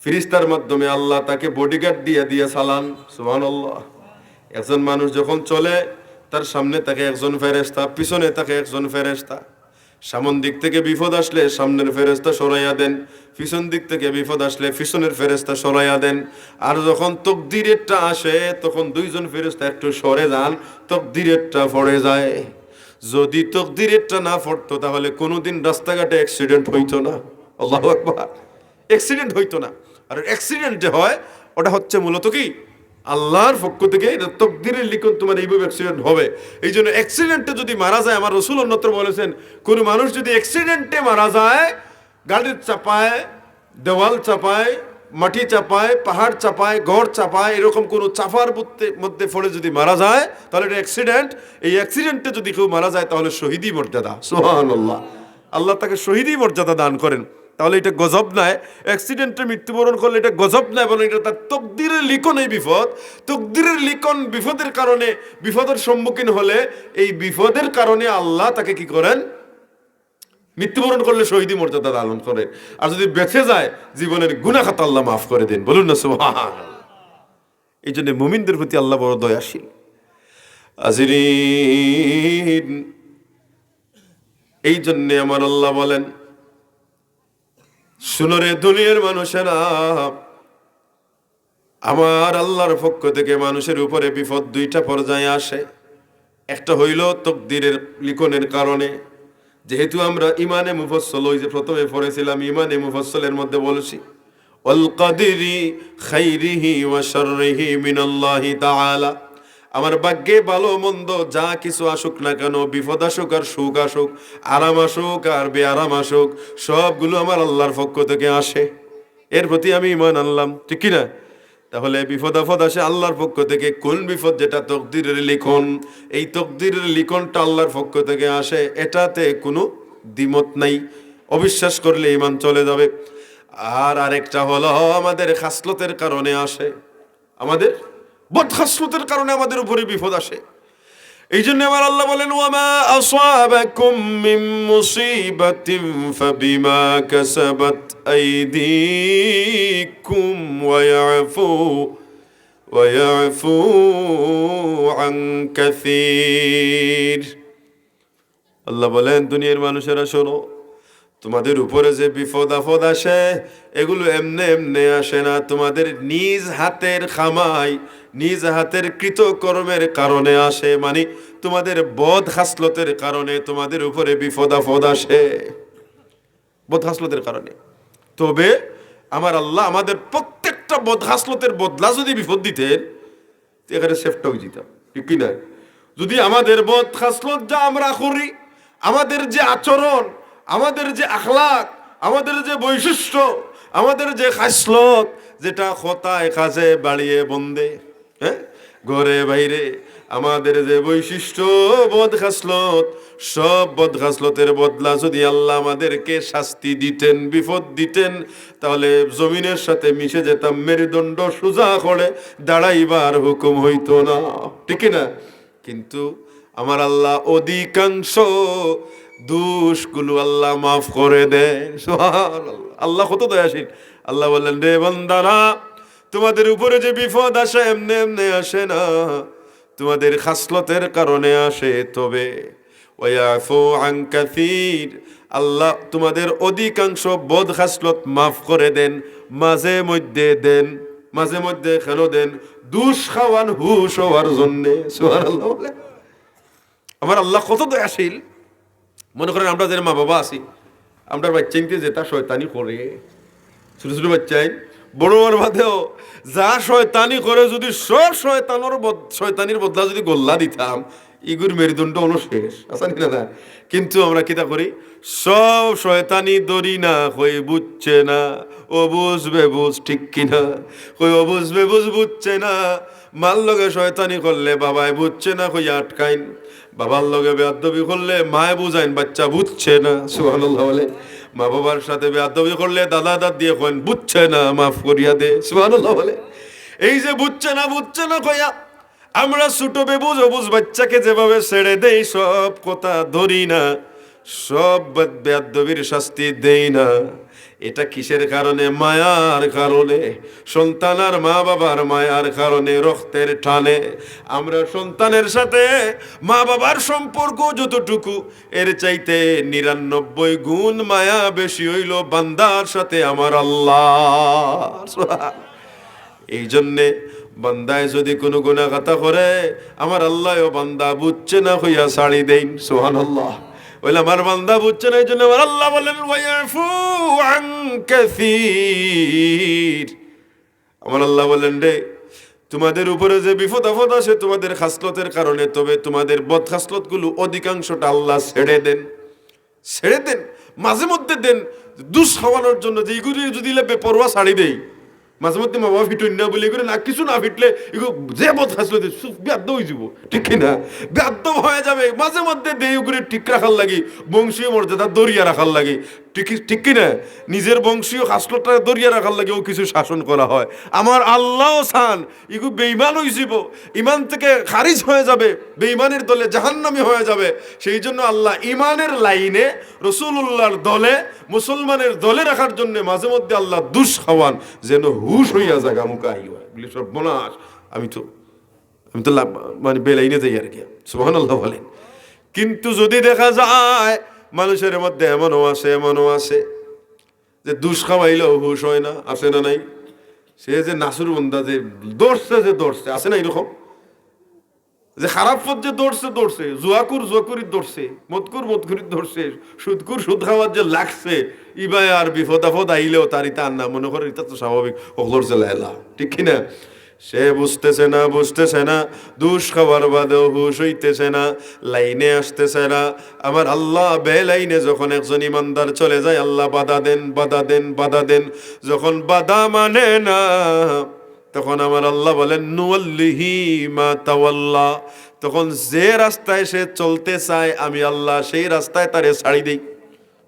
ফিরিস্তার মাধ্যমে আল্লাহ তাকে বডিগার্ড দিয়ে দিয়ে চালান। সুবহানাল্লাহ। একজন মানুষ যখন চলে, তার সামনে থাকে একজন ফেরেশতা, পিছনে থাকে একজন ফেরেশতা। সামন দিক থেকে বিপদ আসলে সামনের ফেরেশতা সরাইয়া দেন, পিছন দিক থেকে বিপদ আসলে পিছনের ফেরেশতা সরাইয়া দেন। আর যখন তকদিরেরটা আসে, তখন দুইজন ফেরেশতা একটু সরে যান, তকদিরেরটা পড়ে যায়। যদি তকদিরেরটা না পড়তো, তাহলে কোনোদিন রাস্তাঘাটে অ্যাক্সিডেন্ট হইতো না। আল্লাহু আকবার। অ্যাক্সিডেন্ট হইতো না। আর অ্যাক্সিডেন্ট যে হয়, ওটা হচ্ছে মূলত কি? আল্লাহর পক্ষ থেকে। এটা তকদিরের লিখন, তোমার এইভাবে অ্যাক্সিডেন্ট হবে। এই জন্য অ্যাক্সিডেন্টে যদি মারা যায়, আমার রসুল অন্যত্র বলেছেন, কোনো মানুষ যদি অ্যাক্সিডেন্টে মারা যায়, গাড়ির চাপায়, দেওয়াল চাপায়, মাটি চাপায়, পাহাড় চাপায়, ঘর চাপায়, এরকম কোনো চাপার মধ্যে মধ্যে পড়ে যদি মারা যায়, তাহলে এটা অ্যাক্সিডেন্ট। এই অ্যাক্সিডেন্টে যদি কেউ মারা যায়, তাহলে শহীদি মর্যাদা। সুবহানাল্লাহ। আল্লাহ তাকে শহীদি মর্যাদা দান করেন। তাহলে এটা গজব নয়, অ্যাক্সিডেন্টে মৃত্যুবরণ করলে এটা গজব নয়, বরং এটা তার তকদিরের লিখন। এই বিপদ, তকদিরের লিখন, বিপদের কারণে, বিপদের সম্মুখীন হলে এই বিপদের কারণে আল্লাহ তাকে কি করেন? মৃত্যুবরণ করলে শহীদি মর্যাদা দান করেন। আর যদি বেঁচে যায়, জীবনের গুনাহ খাতা আল্লাহ মাফ করে দেন। বলুন না সুবহান। এই জন্য মুমিনদের প্রতি আল্লাহ বড় দয়াশীল। হাজিরিন, এই জন্যে আমার আল্লাহ বলেন, শুনো রে দুনিয়ার মানুষেরা, আমার আল্লাহর পক্ষ থেকে মানুষের উপরে বিপদ দুইটা পর্যায়ে আসে। একটা হইল তকদিরের লিখনের কারণে, যেহেতু আমরা ইমানে মুফাসসল, ওই যে প্রথমে পড়েছিলাম, ইমানে মুফাসসলের মধ্যে বলছি, "ওয়াল কাদিরি খাইরিহি ওয়া শাররিহি মিনাল্লাহি তাআলা।" আমার ভাগ্যে ভালো মন্দ যা কিছু আসুক না কেন, বিপদ আসুক আর সুখ আসুক, আরাম আসুক আর বেআরাম আসুক, সবগুলো আমার আল্লাহর পক্ষ থেকে আসে। এর প্রতি আমি ইমান আনলাম, ঠিক কি না? তাহলে বিপদ আপদ আসে আল্লাহর পক্ষ থেকে। কোন বিপদ? যেটা তকদিরের লিখন, এই তকদিরের লিখনটা আল্লাহর পক্ষ থেকে আসে, এটাতে কোনো দ্বিমত নাই। অবিশ্বাস করলে ইমান চলে যাবে। আর আরেকটা হলো আমাদের খাসলতের কারণে আসে, আমাদের বদখাসলতের কারণে আমাদের উপরে বিপদ আসে। এই জন্য আমার আল্লাহ বলেন, "ওয়ামা আসাবাকুম মিন মুসিবাতিন ফাবিমা কাসাবাত আইদিকুম ওয়া ইয়াফু, ওয়া ইয়াফু আন কাসীর।" আল্লাহ বলেন, দুনিয়ার মানুষেরা শোনো, তোমাদের উপরে যে বিপদ আপদ আসে, এগুলো এমনে এমনে আসে না, তোমাদের নিজ হাতের কামাই, নিজ হাতের কৃতকর্মের কারণে আসে। মানে, তোমাদের বদ খাসলতের কারণে তোমাদের উপরে বিপদ আপদ আসে, বদ খাসলতের কারণে। তবে আমার আল্লাহ আমাদের প্রত্যেকটা বদ খাসলতের বদলা যদি বিপদ দিতেন, এখানে সেফটা হয়ে যেতাম, ঠিক কি না? যদি আমাদের বদ খাসলত যা আমরা করি, আমাদের যে আচরণ, আমাদের যে আখলাক, আমাদের যে বৈশিষ্ট্য, আমাদের যে খাসলত, যেটা কথায় কাজে বাড়িয়ে বন্দে, হ্যাঁ, ঘরে বাইরে, আমাদের যে বৈশিষ্ট্য, বদ খাসলত, সব বদ খাসলতের বদলা যদি আল্লাহ আমাদেরকে শাস্তি দিতেন, বিপদ দিতেন, তাহলে জমিনের সাথে মিশে যেতাম, মেরুদণ্ড সোজা করে দাঁড়াইবার হুকুম হইতো না, ঠিক কি না? কিন্তু আমার আল্লাহ অধিকাংশ দোষগুলো আল্লাহ মাফ করে দেন। সুবহানাল্লাহ। আল্লাহ কত দয়াশীল। আল্লাহ বললেন, "রে বান্দারা, তোমাদের উপরে যে বিপদ আসে এমনে এমনে আসে না, তোমাদের খাসলতের কারণে আসে। তবে ওয়াফু আন কাসীর, আল্লাহ তোমাদের অধিকাংশ বদ খাসলত মাফ করে দেন, মাঝে মধ্যে দেন।" মাঝে মধ্যে কেন দেন? দুষ খাওয়ান হুশ হওয়ার জন্যে। সুবহানাল্লাহ বলে। আমার আল্লাহ কত দয়াশীল। মনে করেন, আমরা যে মা বাবা আছি, আমরার বাচ্চাইন্তে যেটা শয়তানি করে, ছোট ছোট বাচ্চাইন, বড় হওয়ার বাদেও যা শয়তানি করে, যদি সব শয়তানোর বদ-, শয়তানির বদলা যদি গল্লা দিতাম, ইগুর মেরুদণ্ড অনো শেষ, আছে নি না? কিন্তু আমরা কিতা করি? সব শয়তানি ধরি না, কই বুঝছে না, অবুঝ বেবুঝ, ঠিক কি না? কই অবুঝ বেবুঝ বুঝছে না। মার লগে শয়তানি করলে বাবায় বুঝছে না, কই আটকাইন। বাবার লগে বেয়াদবি করলে মায় বুঝাইন, বাচ্চা বুঝছে না। সুবহানাল্লাহ বলে। মা বাবার সাথে বেয়াদবি করলে দাদা দাদিয়ে কইন, "বুঝছে না, মাফ করিয়া দে।" সুবহানাল্লাহ বলে। এই যে বুঝছে না, বুঝছে না কইয়া আমরা ছোট বেবুঝ অবুঝ বাচ্চাকে যেভাবে ছেড়ে দেই, সব কথা ধরি না, সব বে-, বেয়াদবির শাস্তি দেই না, এটা কিসের কারণে? মায়ার কারণে। সন্তান আর মা বাবার মায়ার কারণে, রক্তের টানে। আমরা সন্তানের সাথে মা বাবার সম্পর্ক যতটুকু, এর চাইতে নিরানব্বই গুণ মায়া বেশি হইল বান্দার সাথে আমার আল্লাহ। এই জন্যে বান্দায় যদি কোনো গুনাহ খাতা করে, আমার আল্লাহও বান্দা বুঝছে না কইয়া ছাড়ি দেইন। সুবহানাল্লাহ। বলে, "আমার বান্দা বুঝছে না", এই জন্য আমার আল্লাহ বলেন, "ওয়াফু আন কাসীর।" আমার আল্লাহ বলেন, "রে, তোমাদের উপরে যে বিপদ আপদ আসে তোমাদের খাসলতের কারণে, তবে তোমাদের বদ খাসলতগুলো অধিকাংশটা আল্লাহ ছেড়ে দেন।" ছেড়ে দেন, মাঝে মধ্যে দেন, দুষ খাওয়ানোর জন্য। যে ইগুলি যদি ইলা বেপরোয়া ছাড়ি দেই, মাঝে মধ্যে মা বাবা ফিটইন না বলে এগুলো না, কিছু না ফিটলে এগুলো যে বদ খাসলতে বেয়াদ্দব হয়ে যাব, ঠিক কি না? বেয়াদ্দব হয়ে যাবে। মাঝে মধ্যে দেই ওগুলো ঠিক রাখার লাগি, বংশীয় মর্যাদা ধরিয়া রাখার লাগি, ঠিক কি, ঠিক কি না? নিজের বংশীয় খাসলতটা ধরিয়া রাখার লাগি ও কিছু শাসন করা হয়। আমার আল্লাহও চান ইগু বেঈমান হয়ে যাব, ইমান থেকে খারিজ হয়ে যাবে, বেঈমানের দলে জাহান্নামী হয়ে যাবে। সেই জন্য আল্লাহ ইমানের লাইনে, রসুলুল্লাহর দলে, মুসলমানের দলে রাখার জন্য মাঝে মধ্যে আল্লাহ দুষ খাওয়ান, যেন হুশ হইয়া জাগা মুখা আই হয়। বলি, "সর্বনাশ, আমি তো, আমি তো লাভ, মানে, বেলাইনে যাই আর কি।" সুবহানাল্লাহ বলেন। কিন্তু যদি দেখা যায় মানুষের মধ্যে এমনও আছে, এমনও আছে যে দুষ খাওয়াইলেও হুশ হয় না, আছে না নাই? সে যে নাসুর বন্দা, যে ধরছে, যে ধরছে, আছে না এরকম? যে খারাপ পথ যে ধরছে, ধরছে, জুয়াকুর জুয়াকুরি ধরছে, মদকুর মদকুরি ধরছে, সুদকুর সুদ খাওয়ার যে লাগছে, ইবায় আর বিপদ আপদ আইলেও তার ইতা আর না মনে করে, ইতা তো স্বাভাবিক, হকলর জেলা এলা, ঠিক কি না? সে বুঝতেছে না, বুঝতেছে না, দুষ খাওয়ার বাদেও হুশ হইতেছে না, লাইনে আসতেছে না। আমার আল্লাহ বেলাইনে যখন একজন ইমানদার চলে যায়, আল্লাহ বাধা দেন, বাধা দেন, বাধা দেন। যখন বাধা মানে না, তখন আমার আল্লাহ বলেন, "নুওয়াল্লিহি মা তাওয়াল্লা।" তখন যে রাস্তায় সে চলতে চায়, আমি আল্লাহ সেই রাস্তায় তারে ছাড়ি দেই,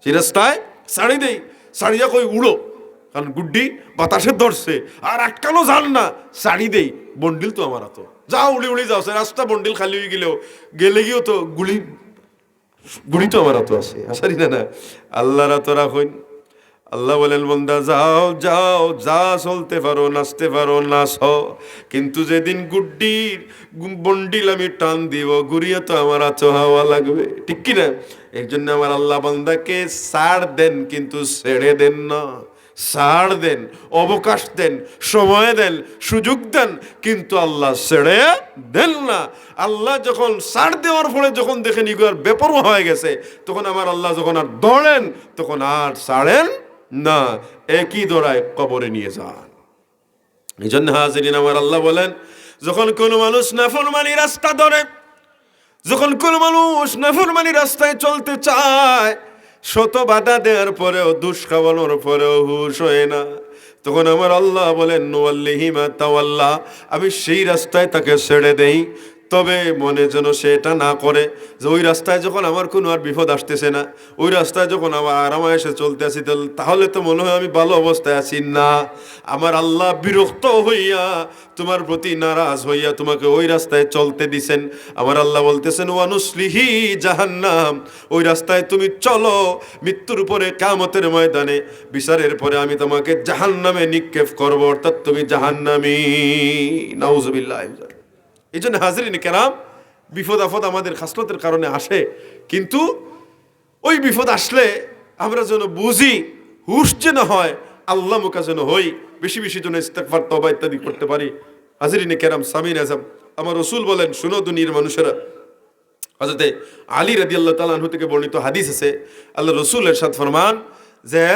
সেই রাস্তায় ছাড়ি দেই। ছাড়িয়া কই, "উড়ো।" কারণ গুড্ডি বাতাসে ধরছে, আর আটকানো যার না, ছাড়ি দেই। বন্ডিল তো আমার আতো, যাও, উড়ি উড়ি যাও। সে রাস্তা বন্ডিল খালি হয়ে গেলেও, গেলে গিয়েও তো গুলি গুলি তো আমার আতো আছে, আসারি না, না, আল্লাহর আতো রাখইন। আল্লাহ বলেন, "বন্দা, যাও, যাও, যা চলতে পারো, নাচতে পারো, নাচো। কিন্তু যেদিন গুড্ডির গু-, বন্ডিল আমি টান দিব, ঘুরিয়ে তো আমার আতো হাওয়া লাগবে।" ঠিক কি না? এর জন্য আমার আল্লাহ বান্দাকে ছাড় দেন, কিন্তু ছেড়ে দেন না। ছাড় দেন, অবকাশ দেন, সময় দেন, সুযোগ দেন, কিন্তু আল্লাহ ছেড়ে দেন না। আল্লাহ যখন ছাড় দেওয়ার পরে যখন দেখেন ইগু আর বেপরোয়া হয়ে গেছে, তখন আমার আল্লাহ যখন আর ধরেন, তখন আর ছাড়েন না, একই দৌড়ায় কবরে নিয়ে যান। এই জন্য হাজিরিন আমার, আল্লাহ বলেন, যখন কোনো মানুষ নাফরমানি রাস্তা ধরে, যখন কোনো মানুষ নাফরমানি রাস্তায় চলতে চায়, শত বাধা দেওয়ার পরেও, দুষ খাওয়ানোর পরেও হুশ হয় না, তখন আমার আল্লাহ বলেন, "নুওয়াল্লিহি মা তাওয়াল্লা", আমি সেই রাস্তায় তাকে ছেড়ে দেই। তবে মনে যেন সে এটা না করে যে ওই রাস্তায় যখন আমার কোনো আর বিপদ আসতেছে না, ওই রাস্তায় যখন আমার আরামায়েশে চলতে আছি, তাহলে, তাহলে তো মনে হয় আমি ভালো অবস্থায় আছি। না, আমার আল্লাহ বিরক্ত হইয়া, তোমার প্রতি নারাজ হইয়া তোমাকে ওই রাস্তায় চলতে দিছেন। আমার আল্লাহ বলতেছেন, "ওয়ানুসলিহি জাহান্নাম", ওই রাস্তায় তুমি চলো, মৃত্যুর পরে কিয়ামতের ময়দানে বিচারের পরে আমি তোমাকে জাহান্নামে নিক্ষেপ করব, অর্থাৎ তুমি জাহান্নামী। নাউজুবিল্লাহ। এই জন্য হাজিরিন কেরাম, বিপদ আপদ আমাদের খাসলতের কারণে আসে, কিন্তু ওই বিপদ আসলে আমরা যেন বুঝি, হুশ যেন হয়, আল্লাহ মুখা যেন হই, বেশি বেশি যেন ইস্তেগফার, তওবা ইত্যাদি করতে পারি। হাজিরিনে কেরাম, সামিন আজম, আমার রসুল বলেন, শুনো দুনিয়ার মানুষেরা, হযরতে আলী রাদিয়াল্লাহু তাআলা আনহু থেকে বর্ণিত হাদিস আছে, আল্লাহ রসুল এরশাদ ফরমান যে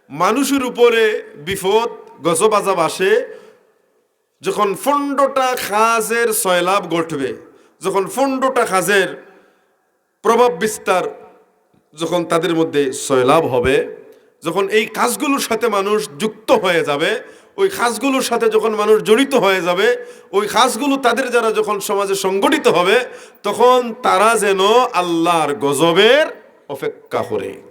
মানুষের উপরে বিপদ, গজব, আযাব আসে যখন পনেরোটা কাজের সয়লাব ঘটবে, যখন পনেরোটা কাজের প্রভাব বিস্তার যখন তাদের মধ্যে সয়লাব হবে, যখন এই কাজগুলোর সাথে মানুষ যুক্ত হয়ে যাবে, ওই কাজগুলোর সাথে যখন মানুষ জড়িত হয়ে যাবে, ওই কাজগুলো তাদের যারা যখন সমাজে সংগঠিত হবে, তখন তারা যেন আল্লাহর গজবের অপেক্ষা করে।